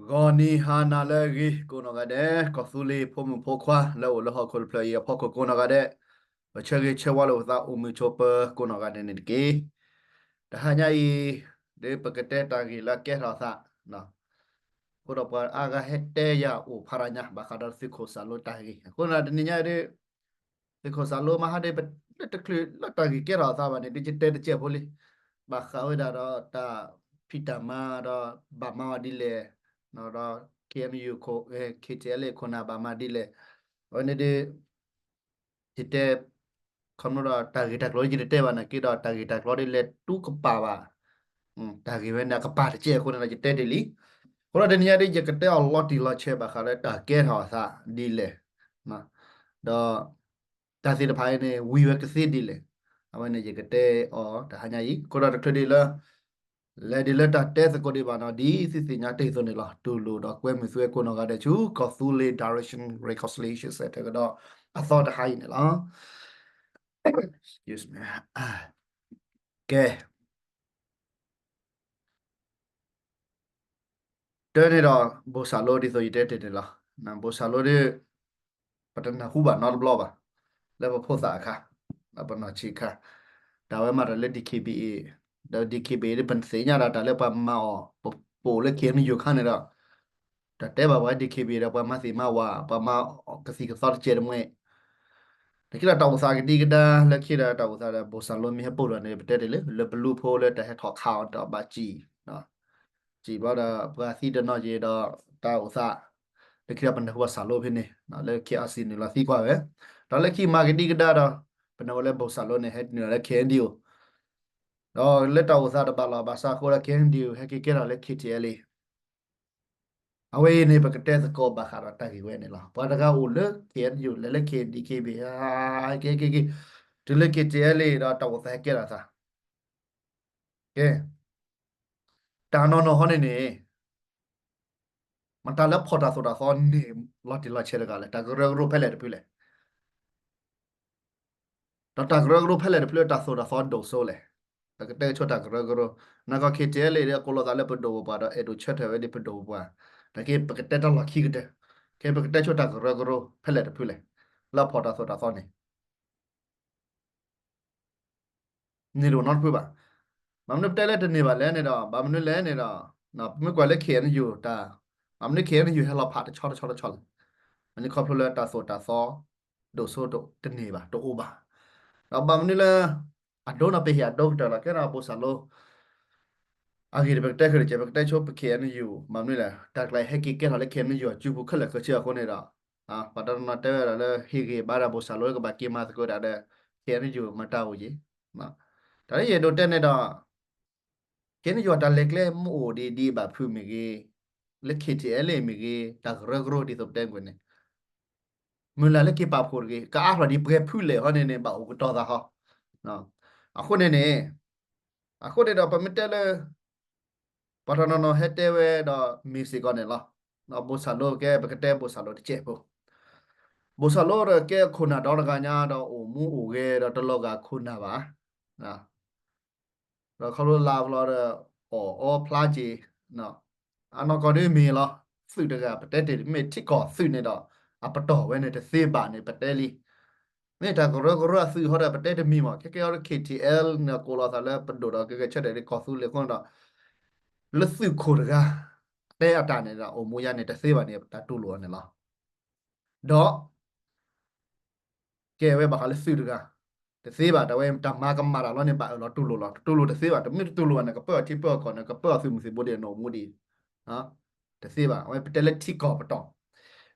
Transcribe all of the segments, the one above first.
ဂီၤနံၤဟါနၤလၢအဂ့ၤ ကိးနီၢ်ဂၤဒဲး, ကီၢ်သူလ့ၤဖိမုၣ်ဖိခွါလၢအိၣ်လၢဟီၣ်ခိၣ်တဖျၢၣ်အံၤအဖီခိၣ်ကိးနီၢ်ဂၤဒဲး, ပဆၢဂ့ၤဆၢဝါလိာ်ပသးအိၣ်မုာ်ဆိးပၢၤကိးနီၢ်ဂၤဒဲးန့ၣ်တက့ၢ်. တဟါညါအံၤ ဒ်ပကတဲတၢ်ဂ့ၢ်လၢအကဲထီၣ်အသး, အဃိဒီးပှၤအါဂၤဟဲတဲယၤအိၣ်ဖးဒိၣ်ညါ ဘၣ်ဃးဒီးသုးခိၣ်စၢ်လိတၢ်ဂ့ၢ်, အဃိန့ၣ်တနံၤညါအံၤဒ် သုးခိၣ်စၢ်လိမဟါဒ် လၢတချုးလၢတၢ်ဂ့ၢ်ကဲထီၣ်အသးဘၣ်န့ၣ် ဒ်ယတဲတစဲးဖိလံ, ဘၣ်ဃးဝဲဒၣ်ဒီးတၢ်ဖံးတၢ်မၤဒီး ဘၣ်မၤဝဲဒ်လဲၣ်, ဒီး K N U K T L A ခိၣ်နၢ်ဘၣ်မၤဒ်လဲၣ်, အဝဲန့ၣ်ဒ် ယတဲ ခီဖျိဒီးတၢ်ဂ့ၢ်တၢ်ကျိၤဒ်ယတတဲဘၣ်နာ်က့ဒီး တၢ်ဂ့ၢ်တၢ်ကျိၤဒ်လဲၣ်တူၢ်ကပာ်ဘၣ်, တၢ်ဂ့ၢ်ဝဲန့ၣ်အကပာ်တစဲးအဃိန့ၣ်ဒီး ယတဲတ့ၢ်လံ. အဃိဒီးတနံၤညါဒ်ယကတဲအီၤလီၤတံၢ်လီၤဆဲးဘၣ်ဃးလၢတၢ်ကဲထီၣ်အသးဒ်လဲၣ်, ဒီး တၢ်သ့ၣ်တဖၣ်အံၤန့ၣ် ဝံၤဝဲကသ့ဒ်လဲၣ်, အဝဲန့ၣ်ယကတဲအီၤတဟါညါအံၤ, အဃိဒီးတချုးဒ်လၢ လဲၤဒ်လၢတၢ်တဲသကိးဒံးဘၣ်နီၤ ဒ်သုသ့ၣ်ညါတ့ၢ်အသိးန့ၣ်လီၤ. တူၢ်လိာ်ဒီးကွဲမုာ်သုဝဲကိးနီၢ်ဂၤဒဲးဆူ ကီၢ်သူလ့ၤ Direction Reconciliation Center ကဒီးအသီတဟါအံၤန့ၣ်လီၤ. ကဲ တၢ်န့ၣ်ဒီး ဘိၣ်စၢ်လိဒ်သိးယတဲတ့ၢ်န့ၣ်လီၤ. ဘိၣ်စၢ်လိဒ် ပတနၢ်ဟူဘၣ်နီတဘျီဘၣ်, လၢပဖိသၣ်အခါ, ပနီၢ်ဆံးအခါ, တၢ်ဝဲမၤတၢ်လၢ D K B A, ဒီး D K B A ဒ်ပသ့ၣ်ညါဒီးတၢ်လၢပှၤမၤအီၤ, ပအိၣ်လၢ K N U အခါန့ၣ်ဒီး တၢ်တဲဘၣ်ပှၤ D K B A ဒီးပှၤမၤသ့ၣ်မၤဝၤ, ပှၤမၤကသံၣ်ကသီတစဲးတမှဲ တၢ်ခံဒီးတၢ်အိၣ်သးကဒံကဒါ လၢခံဒီးတၢ်အိၣ်သးဒီး ဘိၣ်စၢ်လိမ့ၢ်ဟဲပိာ်ဒီးန့ၣ် ပတဲတ့ၢ်လၢ လၢပလူဖိလၢတၢ်ဟဲထီၣ်ခးအီၤဒီးဘၣ်စံၣ်, စံၣ်ဘျီဒီးပှၤသံတနီၤက့ၤဒီးတၢ်အိၣ်သး, လၢခံဒီးပနၢ်ဟူဘၣ်စၢ်လိဖဲန့ၣ်, လၢ K R C နုာ်လီၤသံကွၢ်ဝဲ, ဒီးလၢခံမၤကဒံကဒါဒီး ပနၢ်ဟူလၢဘိၣ်စၢ်လိန့ၣ် ဟဲနုာ်လီၤလၢ K N D O, ဒီးလၢတၢ်အိၣ်သးတဘၣ်လီၢ်ဘၣ်စးအဃိဒီး K N D O ဟဲက့ၤကဲထီၣ်လၢ K T L A အဝဲအံၤန့ၣ် ပကတဲသကိးဘၣ်ဃးဒီးတၢ်ဂ့ၢ်ဝဲန့ၣ်လီၤ. ပှၤတဂၤအိၣ်လၢ K N U လဲၤလၢ K N D K B ဟဲက့ၤက့ၤက့ၤ တုၤလၢ K T L A ဒီးတၢ်အိၣ်သးဟဲကဲထီၣ်သး, ကဲ, တၢ်နီၢ်နီၢ်ဟီန့ၣ်န့ၣ် မတၤလၢဖီၣ်တၢ်သိၣ်တၢ်သီန့ၣ် လီၤတံၢ်လီၤဆဲးတဂၤလဲၣ်, တၢ်ကရၢကရိဖဲလဲၣ်တဖုလဲၣ်. ဒီးတၢ်ကရၢကရိဖဲလဲၣ်တဖုလၢတၢ်သိၣ်တၢ်သီဒိၣ်စိလဲၣ်. ပကတဲဆိတၢ်ကရၢကရိ, နကီၢ် K T L A ဒီးကိးလီၤသးလၢပဒိၣ်ပပှၢ်ဒီးအဲၣ်ဒိးဆၢထၢၣ်ဝဲဒ်ပဒိၣ်ပပှၢ်, နာ်က့ပကတဲတၢ်လီၢ်ခံကတၢၢ်, ကဲပကတဲဆိတၢ်ကရၢကရိဖဲလဲၣ်တဖုလဲၣ်, လၢအဖီၣ်တၢ်သိၣ်တၢ်သီန့ၣ် န့ၢ်တအိၣ်နီတဖုဘၣ်. ဘၣ်မနုၤပတဲလၢတန့ၢ်ဘၣ်လဲၣ်န့ၣ်ဒီး ဘၣ်မနုၤလဲၣ်န့ၣ်ဒီး ပမ့ၢ်ကွၢ်လၢ K N U တၢ်, ဘၣ်မနုၤ K N U ဟဲလီၤဖးတဆီတဆီတဆီလဲၣ်. မ့ၢ်န့ၣ်ခီဖျိလၢတၢ်သိၣ်တၢ်သီ ဒိၣ်စိတန့ၢ်ဘၣ် တအိၣ်ဘၣ်. ဒီးဘၣ်မနုၤလၢ အဒိန့ၣ်ပဟ့ၣ်အဒိကတၢၢ်လီၤ ကဲဒီးဘိၣ်စၢ်လိ အဂ့ၢ်ဒီးပကတဲဃုာ်တက့ၢ်, ပကတဲဆိပ K N U ဘၣ်မနုၤလဲၣ် တၢ်ကျါဟဲက့ၤကဲထီၣ်လၢ K N U အစုပူၤခဲလၢာ်ခဲဆ့အဃိန့ၣ်ဒီး ပှၤတနီၤတဲဝဲဒၣ်လၢဟ့ၣ်ဂ့ၤဘၣ်ဒၣ်ဘိၣ်စၢ်လိလၢကဘၣ်က့ၤမၤသကိးဒၣ်ဒီး K N U မတၤအိၣ်က့ၤ. တၢ်လၢယအဲၣ်ဒိးတဲန့ၣ်ဒီး K N U တၢ်လဲၤကျဲမ့ၢ်အိၣ်ဒံးဒံးဘၣ်ဖုးမ့ၢ်ဂ့ၤ, လၢ K T L A မ့ၢ်ဂ့ၤ, တၢ်ကရၢကရိဒ်သိးပတဲကွံာ်န့ၣ် မုၢ်လၢ်လၢက့ၤပာ်ဖှိၣ်တဂ့ၤ, ကအါထီၣ်ဒံးပှဲၤဖုလဲၣ်ဟီန့ၣ်န့ၣ် ဘၣ်အိၣ်ကတီၤသးဟီ. အဃိန့ၣ်န့ၣ် အဃိန့ၣ်ဒီးပမ့ၢ်တဲလၢ ပှၤတနီၤနီၤဟဲတဲဝဲဒီးမ့ၢ်စ့ၢ်ကီးန့ၣ်လီၤ. ဘိၣ်စၢ်လိကဲ ပကတဲဘိၣ်စၢ်လိတစဲးဖိ, ဘိၣ်စၢ်လိဒီးကဲခိၣ်နၢ်ဒီတဂၤညါဒီးအိၣ်မူအိၣ်ဂဲၤဒီးတလီၤဂာ်ခိၣ်နၢ်ဘၣ် ဒီးခီဖျိလါဘျီဒီး အီၣ်အီဖျါက့ၤ, အနီၢ်ကီၢ်ဒ်မ့ၢ်လီၤ. သုးတဂၤ ပတဲတ့ၢ်မ့ၢ်ထံကီၢ်သုးန့ၣ်ဒီး အပတီၢ်ဝဲန့ၣ်တသ့ဘၣ်န့ၣ် ပတဲလံ. မ့ၢ်တၢ်ကရၢကရိအသုးဟီဒီး ပတဲတမံၤမး ခဲကဲအီၤဒီး K T L န့ၣ် ကိးလီၤသးလၢပဒိၣ်ဒီးကဂဲၤဆၢထၢၣ်ဒ်ကီၢ်သူလ့ၤအဃိန့ၣ်ဒီး လၢသုးခိၣ်တဂၤ တဲအတၢ်န့ၣ်ဒီး အိၣ်မူယါန့ၣ်တသ့ဘၣ်န့ၣ် တၢ်တူၢ်လိာ်အီၤန့ၣ်လီၤ. ဒီး ကဲဝဲဘၣ်ဃးလၢသုးတဂၤ တသ့ဘၣ် တၢ်ဝဲတၢ်မၤကမၣ်တၢ်လီၤန့ၣ် ဘၣ်အၢၣ်လီၤတူၢ်လိာ်လီၤ. တတူၢ်လိာ်တသ့ဘၣ်. တမ့ၢ်တတူၢ်လိာ်ဘၣ်န့ၣ် ကပၢအီၤထံပၢအီၤကီၢ်န့ၣ် ကပၢအီၤသုးမုၢ်သံၣ်ဘိဒ်န့ၣ်အိၣ်မူဒ် တသ့ဘၣ်. အဝဲပတဲလၢထံကီၢ်ပတီၢ်.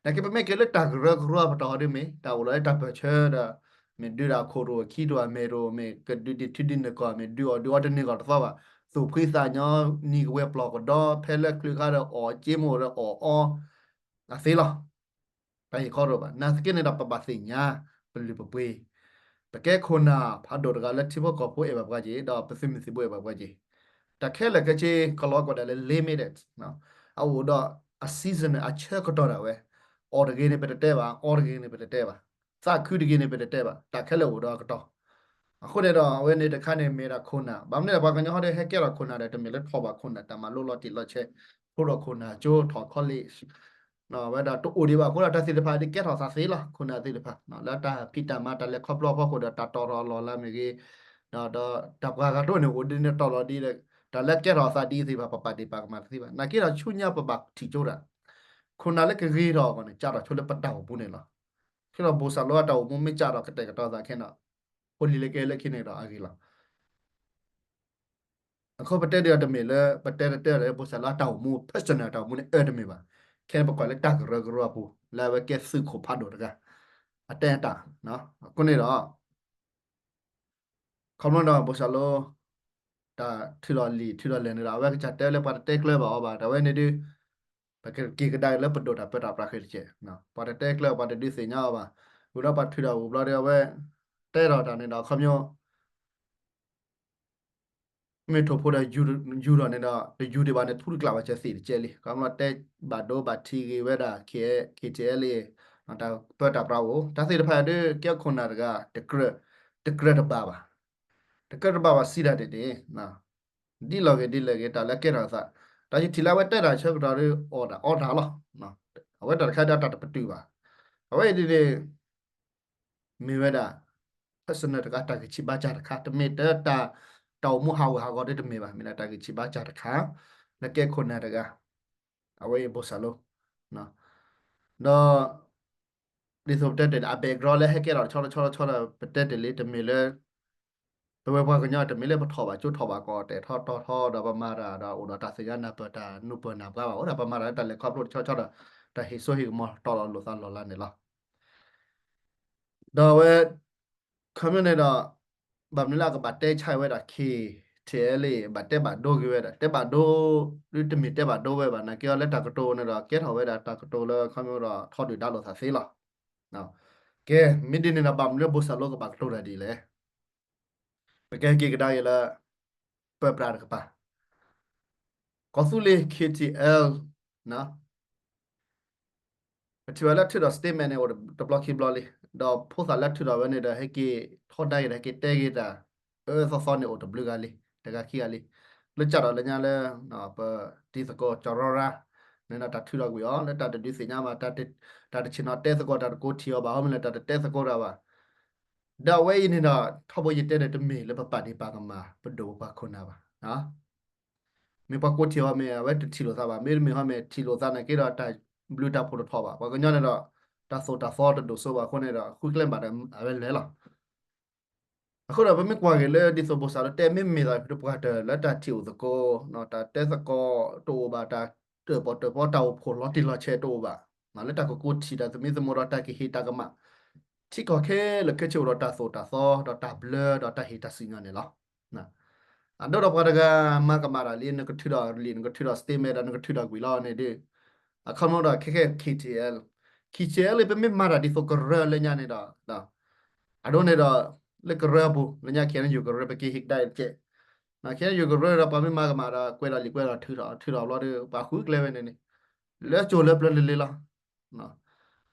နာ်က့ပမ့ၢ်က့ၤလၢတၢ်ကရၢကရိအပတီၢ်ဟီဒ်မ့ၢ် တၢ်အိၣ်လီၤလၢတၢ်ပၢၢ်ဆၢဒီး မ့ၢ်ဒုးဒၣ်ခိၣ်တအိၣ်ခံတအိၣ် အမဲာ်တအိၣ် မ့ၢ်ကဒုးဒံးထံဒုးနကီၢ် မ့ၢ်ဒုးအီၣ်ဒုးအီတန့ၢ်ကီၢ်တသီဘၣ်. သူၣ်ဖှံသးညီ နံၤကဝဲၤပျီၢ်ကဒီ ဖဲလၢချုးခါဒီးအီၣ်က့မိၢ်ဒီးအီၣ်အီ အသ့လီၤ. တၢ်ဟ့ၣ်ခီတအိၣ်ဘၣ်. နာ်သက့န့ၣ်ဒီး ပဘၣ်သ့ၣ်ညါ ပလုၢ်ပပှ့ၤ, ပကဲခိၣ်နၢ်ဖးဒိၣ်တဂၤလၢထံဖိကီၢ်ဖိအဲၣ်ဘၣ်ပှၤက့ၤ ဒီးပသုးမုၢ်သံၣ်ဘိအဲၣ်ဘၣ်ပှၤက့ၤ. တၢ်ခဲလၢာ်ခဲဆ့ ကလီၤကွၢ်ဒၣ်လၢ limited အအိၣ်ဒီးအ season န့ၣ် အဆၢကတီၢ်ဒၣ်ဝဲ. အီၣ်တဂ့ၤန့ၣ် ပတတဲဘၣ်, အီတဂ့ၤန့ၣ် ပတတဲဘၣ်, သးခုတဂ့ၤန့ၣ် ပတတဲဘၣ်, တၢ်ခဲလၢာ်အိၣ်ဒီးအကတီၢ်. အဃိန့ၣ်ဒီး အဝဲန့ၣ်တခါန့ၣ်မ့ၢ်ဒၣ်ခိၣ်နၢ်, ဘၣ်မနုၤလဲၣ် ပှၤကညီဟီဒီးဟဲကဲထီၣ်ခိၣ်နၢ်ဒီး တမ့ၢ်လၢထီၣ်ဘၣ်ခိၣ်နၢ် တၢ်မၤလိလီၤတံၢ်လီၤဆဲး, ထိးဒီးခိၣ်နၢ်ကၠိ ထီၣ် college ဝဲဒၣ်တအိၣ်ဒံးဘၣ်အဃိဒီး တၢ်သ့ၣ်တဖၣ်ဒ်ကဲထီၣ်သးသ့လီၤ. ခိၣ်နၢ်သ့ၣ်တဖၣ် လၢတၢ်ဖံးတၢ်မၤတၢ်လဲၤခီဖျိအဖီခိၣ်ဒီး တၢ်တီၣ်ထီၣ်လီၢ်လၤမ့ၢ်ဂ့ၤ, ဒီးတၢ်ပှၤဂၤတအိၣ်န့ၣ် အိၣ်ဒ်န့ၣ်တီၢ်လီၤဒ်ဒီး တၢ်လၢကဲထီၣ်သးဒ်သ့ၣ်တဖၣ် ပပာ်ဒ့ၣ်ပာ်ကမၣ်တသ့ဘၣ်. နာ်က့ဒီးဆူညါပဘၣ်ထံၣ်ကၠိတၢ် ခိၣ်နၢ်လၢကဂ့ၤထီၣ်အဂီၢ်န့ၣ် ကးထီၣ်ဆိလၢပတၢ်အိၣ်မူန့ၣ်လီၤ. ခဲဒီးဘိၣ်စၢ်လိအတၢ်အိၣ်မူမ့ၢ်ကးထီၣ်ကတဲာ်ကတီၤသးခဲန့ၣ်ဒီး ဖိလံၤလၢကဟဲလၢခံန့ၣ်ဒီးအဂ့ၤလီၤ. အဃိပတဲဒ်အီၤတမ့ၢ်လၢ ပတဲတတဲလၢဘိၣ်စၢ်လိအတၢ်အိၣ်မူ personal တၢ်အိၣ်မူန့ၣ်အၢတမ့ၢ်ဘၣ်. ခဲန့ၣ်ပကွၢ်လၢတၢ်ကရၢကရိအပူၤ လၢအဝဲကဲသုးခိၣ်ဖးဒိၣ်တဂၤ အတဲအတၢ် အဃိန့ၣ်ဒီး ခီဖျိဒီးဘိၣ်စၢ်လိ တၢ်ထုးထီၣ်လံာ်ထုးထီၣ်လဲၢ်န့ၣ်ဒီး အဝဲကစၢ်တဲလၢပှၤတတဲကျၢၤဘၣ်အီၤဘၣ်. တၢ်ဝဲန့ၣ်ဒုး ပကက့ၤကဒါက့ၤလၢပဒိၣ်တၢ်ပၢတၢ်ပြးဃဲတက့ၢ်. ပှၤတတဲကျၢၤ ပှၤတဒုးသ့ၣ်ညါအီၤဘၣ်. ဝံၤဒီးပှၤထုးထီၣ်ဝံၤဘျီဒီး အဝဲတဲထီၣ်တၢ်န့ၣ်ဒီး ခီဖျိ မ့ၢ်ထိၣ်ဖိဒီးယူၤထီၣ်န့ၣ်ဒီး တယူၤဒံးဘၣ်န့ၣ် ထူတကျးဘၣ်စၢၤသ့ၣ်တကဲလံ. ခီဖျိတဲဘၣ်ဒိဘၣ်ထံးဂ့ၤဝဲဒၣ် K T L A တၢ်ပၢတၢ်ပြးအိၣ် တၢ်သ့ၣ်တဖၣ်ဒုး ကဲခိၣ်နၢ်တဂၤ တကြၢးတဘၣ်ဘၣ်. တကြၢးတဘၣ်ဘၣ်စံးတၢ်န့ၣ်န့ၣ် ဒ်လဲၣ်ဂ့ၤဒ်လဲၣ်ဂ့ၤ တၢ်လၢကဲထီၣ်သး တၢ်ယထံၣ်လၢအဝဲတဲတၢ်ဆၢကတီၢ်ဒီး အီၣ်တၢ်အီတၢ်လီၤ. အဝဲတၢ်တခါဒီးတၢ်တပတုာ်ဘၣ်. အဝဲအံၤဒ်န့ၣ် မ့ၢ်ဝဲဒၣ် personal တခါ တၢ်ဂံၢ်ဆံးဘါစၢ်တခါ တမ့ၢ်တၢ် တၢ်အိၣ်မူဟးဂူာ်ဟးဂီၤဒ်တမ့ၢ်ဘၣ်. မ့ၢ်ဒၣ်တၢ်ဂံၢ်ဆံးဘါစၢ်တခါ လၢကဲခိၣ်နၢ်တဂၤ အဝဲအံၤဘိၣ်စၢ်လိ ဒီး ဒ်သိးပတဲတ့ၢ်လံ အ background လၢဟဲကဲထီၣ်တဆီတဆီတဆီဒီး ပတဲတ့ၢ်လံ တမ့ၢ်လၢ ပဝဲပှၤကညီတမ့ၢ်လၢပထီၣ်ဘၣ်ကၠိထီၣ်ဘၣ်ကီၢ် တဲာ်ထီၣ်တီၢ်ထီဒီးပမၤတၢ်ဒီးအိၣ်ဒီးတၢ်သ့ၣ်ညါနၢ်ပၢၢ်တၢ်နူပၢၢ်နၢ်ပှၤဘၣ် အိၣ်ဒီးပမၤတၢ်လၢတၢ်လဲၤခီဖျိတဆီဆီဒီး တၢ်ဟ့ၣ်စိဟ့ၣ်ကမီၤတီၢ်လီၤလိာ်သးလီၢ်လၤန့ၣ်လီၤ. ဒီးအဝဲ ခီမ့ၢ်န့ၣ်ဒီး ဘၣ်မနုၤလၢအကဘၣ်တဲဆါဝဲဒၣ် K T L A ဘၣ်တဲဘၣ်ဒိက့ၤဝဲဒၣ် တဲဘၣ်ဒိ ဒ်တမ့ၢ်တဲဘၣ်ဒိဝဲဘၣ် နာ်က့အီၤလၢတၢ်ကတိၤန့ၣ်ဒီး ကဲထီၣ်ဝဲဒၣ်တၢ်ကတိၤလၢခီမ့ၢ်ဒီးထီဒုၣ်ဒါလိာ်သးသ့လီၤ. ကဲ မ့ၢ်ဒ်န့ၣ်ဒီး ဘၣ်မနုၤလၢဘိၣ်စၢ်လိကဘၣ်ကတိၤတၢ်ဒ်လဲၣ်. ပကဟဲက့ၤကဒါက့ၤလၢ ပၢပြးတကပၤ ကီၢ်သူလ့ၤ K T L ပထံၣ်ဘၣ်လၢထုးဒီး statement န့ၣ် အိၣ်တဘျီခံဘျီလံ. ဒီးဖိသၣ်လၢထုးဒီးဝဲန့ၣ်ဒီး ဟဲက့ၤထီဒါက့ၤဒီး ဟဲက့ၤတဲက့ၤတၢ်အၢအၢသီသီန့ၣ် အိၣ်တဘျုးဂၤလံ တဂၤခံဂၤလံ. လၢကၢ်ဒီးလၢညါလၢ ပတံၤသကိးကၠီၤရီရါ န့ၣ်ဒီးတၢ်ထုးထီၣ်ကွံာ်အီၤ လၢတၢ်တဒုးသ့ၣ်ညါဘၣ် တၢ်တဆ့ၣ်နီၤတဲသကိး တၢ်တကိးထံၣ်အီၤဘၣ် ဟီမ့ၢ်လၢတၢ်တတဲသကိးတၢ်ဘၣ်. ဒီးအဝဲအံၤန့ၣ်ဒီး ထီဘိယတဲဒီး တမ့ၢ်လၢပပာ်ဒ့ၣ်ပာ်ကမၣ် ပဒိၣ်ပပှၢ်ခိၣ်နၢ်ဘၣ်. မ့ၢ်ပှၤကိးထံၣ်အီၤမ့ၢ် အဝဲတထံၣ်လိာ်သးဘၣ် မ့တမ့ၢ်ဟီမ့ၢ် ထံၣ်လိာ်သးနာ်က့ဒီး တၢ်ဘျုးတၢ်ဖှိၣ်တထီၣ်ဘၣ်. ပှၤကညီန့ၣ်ဒီး တၢ်သိၣ်တၢ်သီတဒိၣ်စိဘၣ်အဃိန့ၣ်ဒီး ဃုကျဲဘၣ်ဒီးအဝဲလဲၤလီၤ. အဃိဒီးပမ့ၢ်ကွၢ်က့ၤလၢဒ်သိးဘိၣ်စၢ်လိတဲ မ့မ့ၢ်သးပှၤတပှၢ်တၢၢ်လၢတၢ်ထံၣ်အိၣ်သကိး တၢ်တဲသကိးတအိၣ်ဘၣ် တၢ်တၢၣ်ပီၣ်တၢၣ်ပီ တၢ်အိၣ်ဖှိၣ်လီၤတံၢ်လီၤဆဲးတအိၣ်ဘၣ် လၢတၢ်ကကိးထံၣ်တၢ်သမံသမိးဒီးတၢ်ကဟ့ၣ်တၢ်ကမၣ် ထံကီၢ်ခဲလၢာ်ခဲဆ့အိၣ်ဒီးတၢ်သိၣ်တၢ်သီ ဒီးတၢ်ဘျၢဒီးတၢ်ဟ့ၣ်တၢ်စံၣ်ညီၣ်န့ၣ်လီၤ. အဒိဒီးပှၤတဂၤမၤကမၣ်တၢ်လံ နကထုးဒီးလံာ် နကထုးဒီးကွံာ်လီၤန့ၣ်ဒီး အခီပညီဒီးခဲခဲ K T L K T L ပမ့ၢ်မၤတၢ်ဒ်သိးကရၢလၢညါန့ၣ်ဒီး အဒိန့ၣ်ဒီး လၢကရၢပူၤ လၢညါ K N U ကရၢ ပက့ၤဟ့ၣ်ကဒါအံၤတကဲး K N U ကရၢဒီးပှၤမ့ၢ်မၤကမၣ်ဒီး ကွဲးဒီးလံာ်ကွဲးဒီးထုးထီၣ် ထုးထီၣ်ဘျီဒီး ပှၤဃုကျဲဝဲန့ၣ်န့ၣ် လၢကၠိၤလၢပျၢၤလံၤလံၤလီၤ.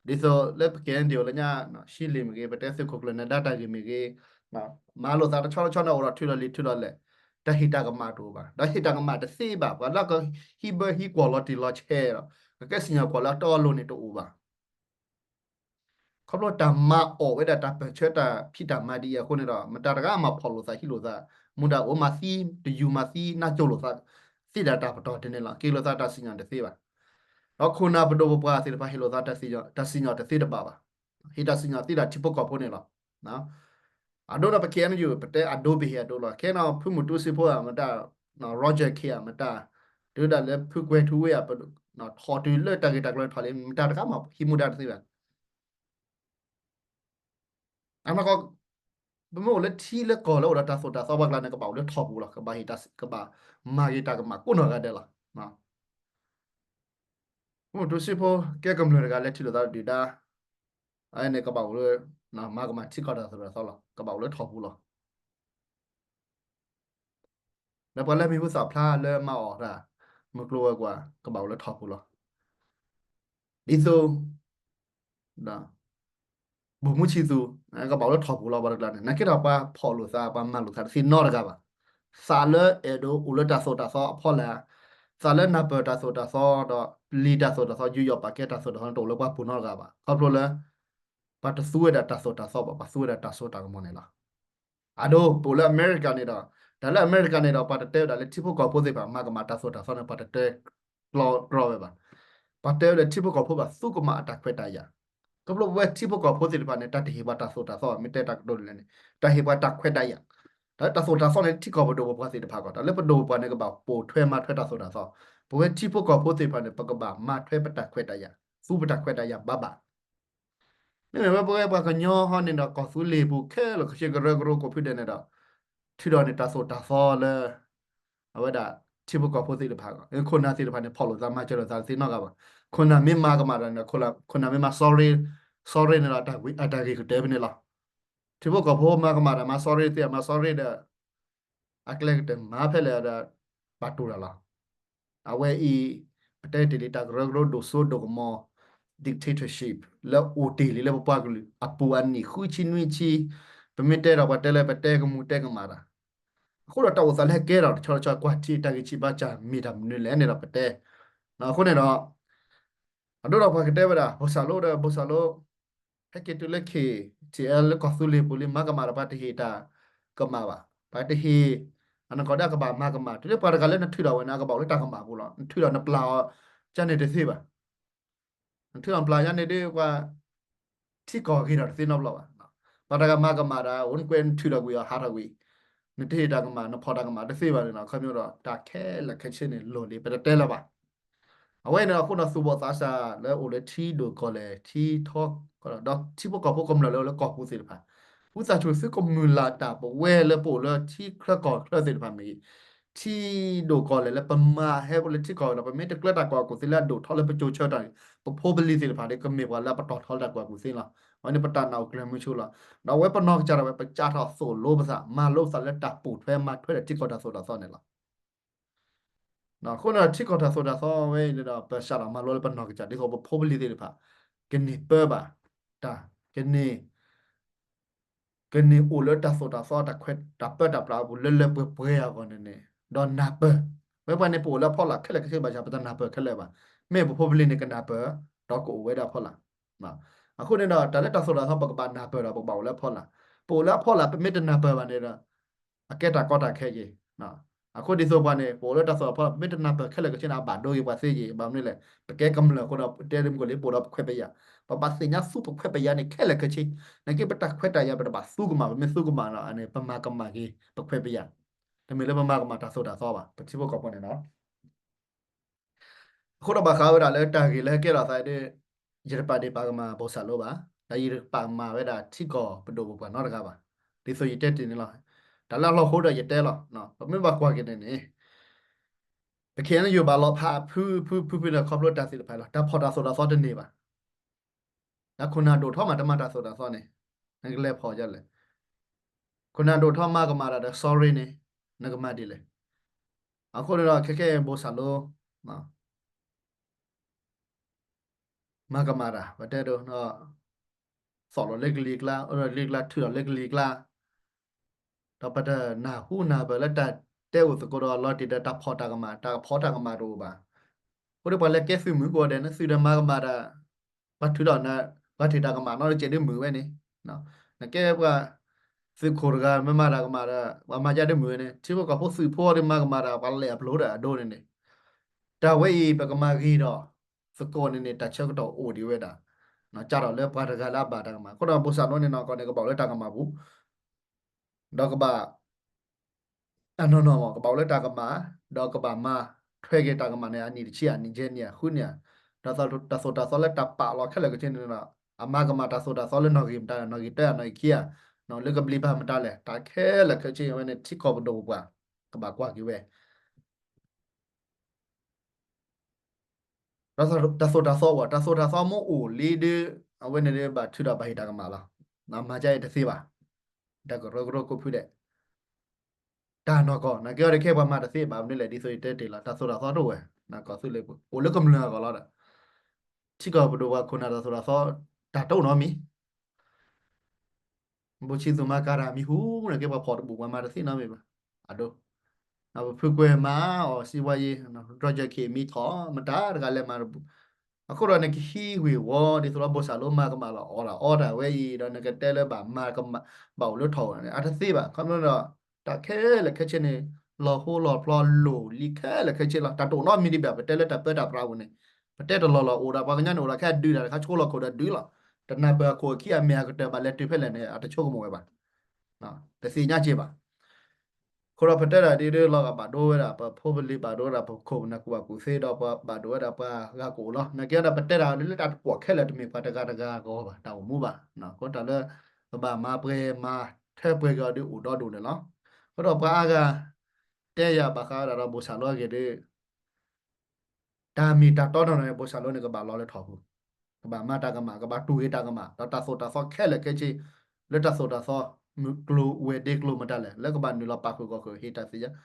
ဒ်သိးလၢပ K N D O လၢညါ ရှံလ့ၣ်မ့ၢ်ဂ့ၤ ပတဲသုးခိၣ်ကျၢၢ်နၢၤဒါတၢ်ဂ့ၢ်မ့ၢ်ဂ့ၤ မၤလိာ်သးတဆီတဆီန့ၣ်အိၣ်ဒီးထုးထီၣ်လံာ်ထုးထီၣ်လဲၢ် တၢ်ဟ့ၣ်တၢ်ကမၣ်တအိၣ်ဘၣ် ဒီးဟ့ၣ်တၢ်ကမၣ်တသ့ဘၣ် ပှၤလၢကဟံးဘၢဟံးကွီၢ်လီၤတံၢ်လီၤဆဲးဒီး ကကဲစံၣ်ညီၣ်ကွီၢ်လၢအတီအလိၤန့ၣ်တအိၣ်ဘၣ်. ခီဖျိတၢ်မၤအီၣ်ဝဲဒၣ်တၢ်ပၢၢ်ဆၢတၢ်ဖံးတၢ်မၤဒ်အံၤအဃိန့ၣ်ဒီး မတၤတဂၤမၤဖှီၣ်လိာ်သးဟံးလိာ်သး မူဒါအိၣ်မၤသံ တယူၤမၤသံ နၢ်ကၠိလိာ်သး သ့ဒၣ်တၢ်ပတီၢ်တန့ၣ်လီၤ. က့ၤလိာ်သးတၢ်စံၣ်ညီၣ်တသ့ဘၣ်. ဒီးခိၣ်နၢ်ပဒိၣ်ပပှၢ်သ့ၣ်တဖၣ်ဟ့ၣ်လိာ်သးတၢ်စံၣ်ညီၣ်တသ့တဘၣ်ဘၣ်. ဟ့ၣ်တၢ်စံၣ်ညီၣ်သ့ဒၣ်ထံဖိကီၢ်ဖိန့ၣ်လီၤ. အဒိဒီးပ K N U ပတဲအဒိပဟ့ၣ်အဒိလီၤ. ခဲနီၤဖုမူတူစ့ဖိဧါမတၤ Roger Khin ဧါမတၤ တုၤဒၣ်လၢဖုကွဲၤထူဝ့ဧါ ထီၣ်တုၤလၢတၢ်ဂ့ၢ်တၢ်ကျိၤထီၣ်လံ မတၤတဂၤမၤဟံးမူဒါတသ့ဘၣ်. အနီၢ်ကီၢ် ပမ့ၢ်အိၣ်လၢထံလၢကီၢ်လၢအိၣ်ဒီးတၢ်သိၣ်တၢ်သီပှၤကျါန့ၣ် ကဘၣ်အိၣ်လၢထီၣ်ပူၤလီၤ. ကဘၣ်ဟ့ၣ်တၢ် ကဘၣ်မၤဂ့ၤတၢ်ကမၣ်ကိးနီၢ်ဂၤဒဲးလီၤ. ပမူတူစ့ဖိ ကဲကမျၢၢ်တဂၤလၢထံၣ်လိာ်သးဒုၣ်ဒါ အန့ၣ်ကဘၣ်အိၣ်လၢ မၤကမၣ်ထံကီၢ်တၢ်သိၣ်တၢ်သီလီၤ. ကဘၣ်အိၣ်လၢထီၣ်ပူၤလီၤ. လၢပှၤလၢမံၤဟူသၣ်ဖျါလၢမၤအီၣ်တၢ် မုၢ်ကျိၤဝဲၤကွာ် ကဘၣ်အိၣ်လၢထီၣ်ပူၤလီၤ. ဒ်သိး ဘိၣ်မူဆံးသူၣ် ကဘၣ်အိၣ်လၢထီၣ်ပူၤလီၤ ပှၤတကျါန့ၣ် နာ်က့ဒီးပှၤဖှီၣ်လိာ်သး ပှၤမၤလိာ်သးတသ့နီတဂၤဘၣ်. သးလၢအဲၣ်ဒိးအိၣ်လၢတၢ်သိၣ်တၢ်သီအဖီလာ် သးလၢနၢ်ပၢၢ်တၢ်သိၣ်တၢ်သီဒီး ပျံၤတၢ်သိၣ်တၢ်သီ ယူးယီၣ်ပာ်ကဲတၢ်သိၣ်တၢ်သီန့ၣ် တအိၣ်လၢပှၤပူၤနီတဂၤဘၣ်. ခီဖျိလၢ ပှၤတသူဝဲဒၣ်တၢ်သိၣ်တၢ်သီဘၣ်, ပှၤသူဝဲဒၣ်တၢ်စိတၢ်ကမီၤန့ၣ်လီၤ. အဒိ ပအိၣ်လၢအမဲရကၤန့ၣ်ဒီး, တၢ်လၢအမဲရကၤန့ၣ်ဒီး ပှၤတတဲဝဲဒၣ်လၢထံဖိကီၢ်ဖိသ့ၣ်တဖၣ် မၤကမၣ်တၢ်သိၣ်တၢ်သီန့ၣ် ပှၤတတဲကျီကျီဝဲဘၣ်. ပှၤတဲဝဲလၢထံဖိကီၢ်ဖိဘၣ် သူကမၣ်အတၢ်ခွဲးတၢ်ယာ်. ခီဖျိပဝဲထံဖိကီၢ်ဖိသ့ၣ်တဖၣ်န့ၣ် တၢ်တဟ့ၣ်ပှၤတၢ်သိၣ်တၢ်သီ မ့ၢ်တဲတၢ်ကတိၤဒ်လဲၣ်န့ၣ် တၢ်ဟ့ၣ်ပှၤတၢ်ခွဲးတၢ်ယာ်. တၢ်လၢတၢ်သိၣ်တၢ်သီန့ၣ် ထံကီၢ်ပဒိၣ်ပပှၢ်သ့ၣ်တဖၣ်ကီး, တၢ်လၢပဒိၣ်ပပှၢ်န့ၣ် ကဘၣ်ပိာ်ထွဲမၤထွဲတၢ်သိၣ်တၢ်သီ. ပဝဲထံဖိကီၢ်ဖိသ့ၣ်တဖၣ်န့ၣ် ပကဘၣ်မၤထွဲပတၢ်ခွဲးတၢ်ယာ်, သူပတၢ်ခွဲးတၢ်ယာ်ဘၣ်ဘၣ်. မ့မ့ၢ်ဝဲပဝဲပှၤကညီဟီန့ၣ်ဒီး ကီၢ်သူလ့ၤပူၤခဲလၢာ်ခဲဆ့ကရၢကရိကိးဖုဒဲးန့ၣ်ဒီး ထုးထီၣ်န့ၣ်တၢ်သိၣ်တၢ်သီလၢ အဝဲဒၣ်ထံဖိကီၢ်ဖိသ့ၣ်တဖၣ်, ခိၣ်နၢ်သ့ၣ်တဖၣ်န့ၣ် ဖီၣ်လိာ်သးမၤစၢၤလိာ်သးတသ့နီတဂၤဘၣ်. ခိၣ်နၢ်မ့ၢ်မၤကမၣ်ဒီးန့ၣ် ခိၣ်နၢ်မ့ၢ်မၤ sorry, sorry န့ၣ်ဒီး အတၢ်ဂ့ၤကတၢၢ်ဖဲန့ၣ်လီၤ. ထံဖိကီၢ်ဖိမၤကမၣ်ဒီး မၤ sorry သ့ မၤ sorry ဒီး အကျဲကတၢၢ်မၤဖဲလဲၣ်ဒီး ပာ်တူၢ်တၢ်လီၤ. အဝဲအံၤ ပတဲတ့ၢ်လံ တၢ်ကရၢကရိဒိၣ်စိဒိၣ်ကမီၤ dictatorship လၢအိၣ်တ့ၢ်လံလၢပပှၤကလုာ်အပူၤအနံၣ်ဃုဆံနွံဆံ, ပမ့ၢ်တဲဒီး ပှၤတဲလၢပတဲကမူၣ်တဲကမၣ်တၢ်, အဃိဒီးတၢ်အိၣ်သးလၢဟဲကဲထီၣ်တဆီဆီ ကွၢ်ထံတၢ်ဂံၢ်ဆံးဘါစၢ်မ့ၢ်တၢ်မနုၤလဲၣ်န့ၣ်ဒီးပတဲ. အဃိန့ၣ်ဒီး အဒိဒီးပှၤကတဲဝဲဒၣ် ဘိၣ်စၢ်လိဒီး ဘိၣ်စၢ်လိ ဟဲက့ၤတုၤလၢ ခ့ၣ်ထံၣ်အဲလ် လၢကီၢ်သူလ့ၤပူၤလံ မၤကမၣ်ဒီး ပှၤတဟ့ၣ်တၢ်ကမၣ်ဘၣ်, ပှၤတဟ့ၣ်, အနီၢ်ကီၢ်ဒၣ်ကဘၣ်မၤကမၣ်, တုၤလၢပှၤတဂၤလၢနထုးထီၣ်ဝဲန့ၣ် အကဘၣ်အိၣ်လၢတၢ်ကမၣ်ပူၤလီၤ. နထုးထီၣ်နပျၢ်အီၤ ကန့ၣ်တသ့ဘၣ်. နထုးထီၣ်နပျၢ်ယါန့ၣ်ဒီး ပှၤ ထံကီၢ်ဂ့ၤထီၣ်တသ့နီတဘျီဘၣ်. ပှၤတဂၤမၤကမၣ်ဒီး အိၣ်နကွဲးနထုးထီၣ်ကွံာ်အီၤဟးထီၣ်ကွံာ်, နတဟ့ၣ်တၢ်ကမၣ် နဖီၣ်တၢ်ကမၣ်တသ့ဘၣ်န့ၣ်လီၤ. ခီဖျိဒီး တၢ်ခဲလၢာ်ခဲဆ့န့ၣ် လိၣ်လံ ပတတဲလၢၤဘၣ်. အဝဲန့ၣ်အဃိဒီး သူၣ်ဘီၣ်သးစၢ်လၢအိၣ်လၢထံဒိၣ်ကီၢ်လဲၢ် ထံထီ, ဒီးထံဖိကီၢ်ဖိကမျၢၢ်လၢအိၣ်လၢကီၢ်ပူၤသ့ၣ်တဖၣ်, ဝံသးစူၤသုကမုၢ်လၢ်တၢ် ပဝဲလၢပအိၣ်လၢထံချၢကီၢ်ချၢသ့ၣ်တဖၣ်မ့ၢ်ဂ့ၤ, ထံဒိၣ်ကီၢ်လဲၢ်လၢပမၤဟဲအိၣ်လၢထံကီၢ်ဒီး ပမ့ၢ်တကျၢတၢ်ကွၢ်ကူၣ်သ့လၢအဒိၣ်ထီၣ်လၢပကၠိဆၢတၢ်န့ၣ် ပဖိပလံၤသ့ၣ်တဖၣ်ဒီး ကမ့ၢ်ပှၤလၢအပတီၢ်ထီလၢတၢ်ကွၢ်ကူၣ်သ့လီၤ. အဝဲန့ၣ်ပတၢ်နာ်အိၣ်ကျၢၤမုဆူလီၤ. ဒီးအဝဲပနီၢ်ကစၢ်ဒၣ်ဝဲ ပစးထီၣ်သိၣ်လိပသး မၤလိပသးလၢတၢ်ပိာ်ထွဲမၤထွဲဒီးထံကီၢ်တၢ်သိၣ်တၢ်သီန့ၣ်လီၤ. အဃိန့ၣ်ဒီး ထံကီၢ်တၢ်သိၣ်တၢ်သီဝဲအံၤန့ၣ်ဒီး ပစးထီၣ်မၤလိလၢပနီၢ်ကစၢ် ဒ်သိးပဖိပလံၤသ့ၣ်တဖၣ် ကန့ၢ်ပၢဘၣ်တၢ်, ကန့ၢ် ကန့ၢ်အိၣ်လၢတၢ်သိၣ်တၢ်သီ တၢ်ခွဲးတၢ်ပၢတၢ်ပြးအပူၤ လၢလၢပှဲၤပှဲၤအဂီၢ်န့ၣ်န့ၣ် ဒီးနၢ်ပၢၢ်, ဝဲပှၤန့ၣ်ပအိၣ်လၢအဖီလာ်ခဲလၢာ်ခဲဆ့ဘၣ်ဆၣ် ပတနၢ်ပၢၢ်ခဲလၢာ်ဘၣ်. မ့ၢ်ပဖိပလံၤန့ၣ်ကနၢ်ပၢၢ် ဒီးကအိၣ်ဝဲဒၣ်အဖီလာ်. အဃိန့ၣ်ဒီး တၢ်လၢတၢ်သိၣ်တၢ်သီ ပကဘၣ်နၢ်ပၢၢ်ဒီး ပကဘၣ်အိၣ်လၢအဖီလာ်. ပအိၣ်လၢအဖီလာ် ပမ့ၢ်တနၢ်ပၢၢ်ဘၣ်န့ၣ်ဒီး အကဲတၢ်ကီတၢ်ခဲက့ၤ. အဃိဒ်သိးပှၤန့ၣ် ပအိၣ်လၢတၢ်သိၣ်တၢ်သီအဖီလာ် ပမ့ၢ်တနၢ်ပၢၢ်ခဲလၢာ်ခဲဆ့န့ၣ် အဘၣ်ဒိက့ၤပှၤသ့က့ၤ. ဘၣ်မနုၤလဲၣ်, ပကဲကမျၢၢ်အဃိဒီး တဲဒ်မုၢ်ကီၢ်လံ ပအိၣ်ဒီးပခွဲးပယာ်, ပဘၣ်သ့ၣ်ညါသူပခွဲးပယာ်န့ၣ်ခဲလၢာ်ခဲဆ့. နာ်က့ပတၢ်ခွဲးတၢ်ယာ် ပတဘၣ်သူကမၣ်, ပမ့ၢ်သူကမၣ်န့ၣ် ပမၤကမၣ်က့ၤ ပခွဲးပယာ်, တမ့ၢ်လၢပမၤကမၣ်တၢ်သိၣ်တၢ်သီဘၣ်, ပထံဖိကီၢ်ဖိန့ၣ်လီၤ. အဃိဒီးဘၣ်ဃးဝဲဒၣ်လၢတၢ်ဂ့ၢ်လၢဟဲကဲထီၣ်သးဒီး ယတပာ်ဒ့ၣ်ပာ်ကမၣ်ဘိၣ်စၢ်လိဘၣ်, ဒီးယတပာ်ကမၣ်ဝဲဒၣ်ထံကီၢ်ပဒိၣ်ပပှၢ်နီတဂၤဘၣ်. ဒ်သိးယတဲတ့ၢ်န့ၣ်လီၤ. တၢ်လၢအလီၢ်ဟိဒီးယတဲလီၤ. ပမ့ၢ်ဘၣ်ကွၢ်က့ၤန့ၣ်န့ၣ် ပခဲအံၤန့ၣ် ယိၤဘၣ်လီၤဖးဖုဖုဖုဖုန့ၣ် ခီဖျိတၢ်သ့ၣ်တဖၣ်လီၤ. တၢ်ဖီၣ်တၢ်သိၣ်တၢ်သီတန့ၢ်ဘၣ်. ဒီးခိၣ်နၢ်ဒိၣ်ထီၣ်မးတမၤတၢ်သိၣ်တၢ်သီန့ၣ် နကလဲၤဖီၣ်ဒ်လဲၣ်. ခိၣ်နၢ်ဒိၣ်ထီၣ်မၤကမၣ်တၢ်ဒီး sorry န့ၣ် နကမၤဒ်လဲၣ်. အဃိန့ၣ်ဒီး ခဲကဲဘိၣ်စၢ်လိ မၤကမၣ်တၢ် ပတဲဒိ သီၣ်လီၤလၢကလံၤကျါ, အိၣ်လီၤလၢကလံၤကျါ, ထုးလီၤလၢကလံၤကျါ, ဒီးပတနၢ်ဟူနၢ်ပၢၢ်လၢတၢ်တဲအိၣ်သကိးဒီး လီၤတံၢ်ဒီးတၢ်ဖီၣ်တၢ်ကမၣ်, တၢ်ဖီၣ်တၢ်ကမၣ်တအိၣ်ဘၣ်. အဃိဒီးပှၤလဲၤကဲသုးမုၢ်ကိးဂၤဒဲး နသုးဒီးမၤကမၣ်တၢ်, ပှၤထုးဒီး, ပှၤထုးတၢ်ကမၣ်နီတစဲးဒ်မုၢ်ဝဲန့ၣ်, နကဲပှၤသုးခိၣ်တဂၤ မ့ၢ်မၤတၢ်ကမၣ်ဒီး ပှၤမၤယါဒ်မုၢ်ဝဲန့ၣ်, ထံဖိကီၢ်ဖိသုးဖိအီၤဒီးမၤကမၣ်တၢ် ပှၤလဲၤအပျိၤဒီးအဒိန့ၣ်န့ၣ်, တၢ်ဝဲအံၤ ပကမၤဂ့ၤဒီးသကိးန့ၣ်န့ၣ် တၢ်ဆၢကတီၢ်အိၣ်ဒံးဝဲဒၣ်, ကးထီၣ်လၢပှၤတဂၤလၢအဘၣ်တၢ်ကမၣ်. အဃိဒီးဘိၣ်စၢ်လိန့ၣ်နီၢ်ကီၢ်န့ၣ် ကဘၣ်အိၣ်လၢတၢ်ကမၣ်ပူၤ ဒီးကဘၣ် အနီၢ်နီၢ်မး ကဘၣ်အိၣ်လၢတၢ်ကမၣ်, ဒီးကဘၣ်မၤထွဲက့ၤတၢ်ကမၣ်န့ၣ် အနံၣ်တဆံ အနံၣ်ယဲၢ်နံၣ် ဃုနံၣ်ဧါ, ဒီးတၢ်သိၣ်တၢ်သီလၢတၢ်ပာ်လီၤခဲလၢာ်ခဲဆ့န့ၣ်ဒီး အမၤကမၣ်တၢ်သိၣ်တၢ်သီလၢနီၣ်ဂံၢ်မတၤလဲၣ်, နီၣ်ဂံၢ်တၢဧါ နီၣ်ဂံၢ်ခံဧါ, လၢကဘျံးပၤမတၤလဲၣ်, တၢ်ခဲလၢာ်ခဲဆ့ဝဲန့ၣ် ထံကီၢ်ပဒိၣ်ပပှၢ် ကဘၣ်ကွၢ်က့ၤဝဲ တၢ်သိၣ်တၢ်သီဝဲ, တၢ်သိၣ်တၢ်သီမ့ၢ်အိၣ်လံဒီး အဝဲန့ၣ်ဒီးဘၣ်ထုးဒီးဘၣ်ဟ့ၣ်တၢ်ကမၣ်လီၤ. မၤကါအံၤတသ့ဘၣ်, တၢ်ကရၢကရိကိးဖုဒဲး, တၢ်နီၢ်ကီၢ် နာ်က့အီၤဒီးခဲအံၤပှၤမၤတသ့ဘၣ်မနုၤလဲၣ်, ဒ်သိးယတဲတ့ၢ်လီၤ, တၢ်သိၣ်တၢ်သီတအိၣ်ဝဲ, ကီၢ်သူလ့ၤပူၤ အိၣ်လၢကမျၢၢ်အဂီၢ်လီၤဒီး ထံကီၢ်ပဒိၣ်ပှၤခိၣ်နၢ်တၢ်သိၣ်တၢ်သီ တၢ်တအိၣ်နီတမံၤ ဘိၣ်ဆံသူၣ်မၤကၤတၢ်မံၤဟူန့ၣ် ကဲပှၤဖီၣ်တဘူၣ် ပှၤမၤတသ့နီတမံၤဘၣ်. အဒိ ပဖုကွဲမၤအီၤစံးဝဲယံၤ ဒီးယက့ၤမံထီၣ် မတၤတဂၤလဲၤမၤတဘူး. အဃိဒီးနကဟံးဝ့ၤဝီၤ ဒ်သိးလၢဘိၣ်စၢ်လိမၤကမၣ်လီၤ အီၣ်တၢ်အီတၢ်ဝဲအံၤ ဒီးနကတဲလၢဘၣ်မၤကမၣ် ဘၣ်အိၣ်လၢထီၣ်ဝဲန့ၣ် အတသ့ဘၣ်. ခီဖျိဒီး တၢ်ခဲလၢာ်ခဲဆ့န့ၣ် လီၤဟိလီၤဖျီလိၣ်လံခဲလၢာ်ခဲဆ့လီၤ. တၢ်တအိၣ်နီတမံၤဒံးဘၣ် ပတဲလၢတၢ်ပၢတၢ်ပြးပူၤန့ၣ် ပတဲတလီၢ်လီၢ်အိၣ်ဒီး ပှၤကညီန့ၣ်အိၣ်ဒီးခဲအဒုးတၢ်တခါ ဆိလီၤခိၣ်ဒီးဒုးလီၤ. တနၢ်ပၢၢ်အခိၣ်အခံအမဲာ်အကတၢၢ်ဘၣ်လဲၤတုၤဖဲလဲၣ်န့ၣ် အတဆိကမိၣ်ဝဲဘၣ်. တသ့ၣ်ညါက့ၤဘၣ်. အဃိဒီးပတဲတၢ်ဒ်ဒ်လီၤဂာ်ဘၣ်ဒိဝဲဒၣ် ပဖိပလံၤဘၣ်ဒိဝဲဒၣ် ပခိၣ်ပနၢ်ကူၣ်ဘၣ်ကူၣ်သ့ဒီး ပှၤဘၣ်ဒိဝဲဒၣ်ပှၤဂၤကအိၣ်လီၤ. နာ်က့ဒီး ပတဲတၢ်လၢတၢ်တကွီၣ်ခဲလၢာ် တမ့ၢ်ပှၤတဂၤတဂၤအဂီၢ်ဘၣ် တၢ်အိၣ်မူဘၣ်. အဃိတၢ်လၢ ပဘၣ်မၤပှဲၤမၤထဲပှဲၤက့ၤအီၤဒ်အိၣ်ဒီဒူၣ်န့ၣ်လီၤ. အဃိဒီးပှၤအါဂၤ တဲယၤဘၣ်ဃးဝဲဒၣ်ဒီးဘိၣ်စၢ်လိအဂ့ၢ်ဒီး တၢ်မ့ၢ်တၢ်တီနီၢ်နီၢ်န့ၣ် ဘိၣ်စၢ်လိန့ၣ် ကဘၣ်လီၤလၢထီၣ်ပူၤ, ကဘၣ်မၤတၢ်ကမၣ်, ကဘၣ်တူၢ်ဂ့ၤတၢ်ကမၣ်, ဒီးတၢ်သိၣ်တၢ်သီခဲလၢာ်ခဲဆ့ လၢတၢ်သိၣ်တၢ်သီ မုၢ်ကျိၤဝဲၤဒ့ကျိၤမတၤလဲၣ် လၢကဘၣ်နုာ်လီၤပာ်ဃုာ်ဂီၢ်ဃုာ် ဟ့ၣ်တၢ်သ့ၣ်ညါ,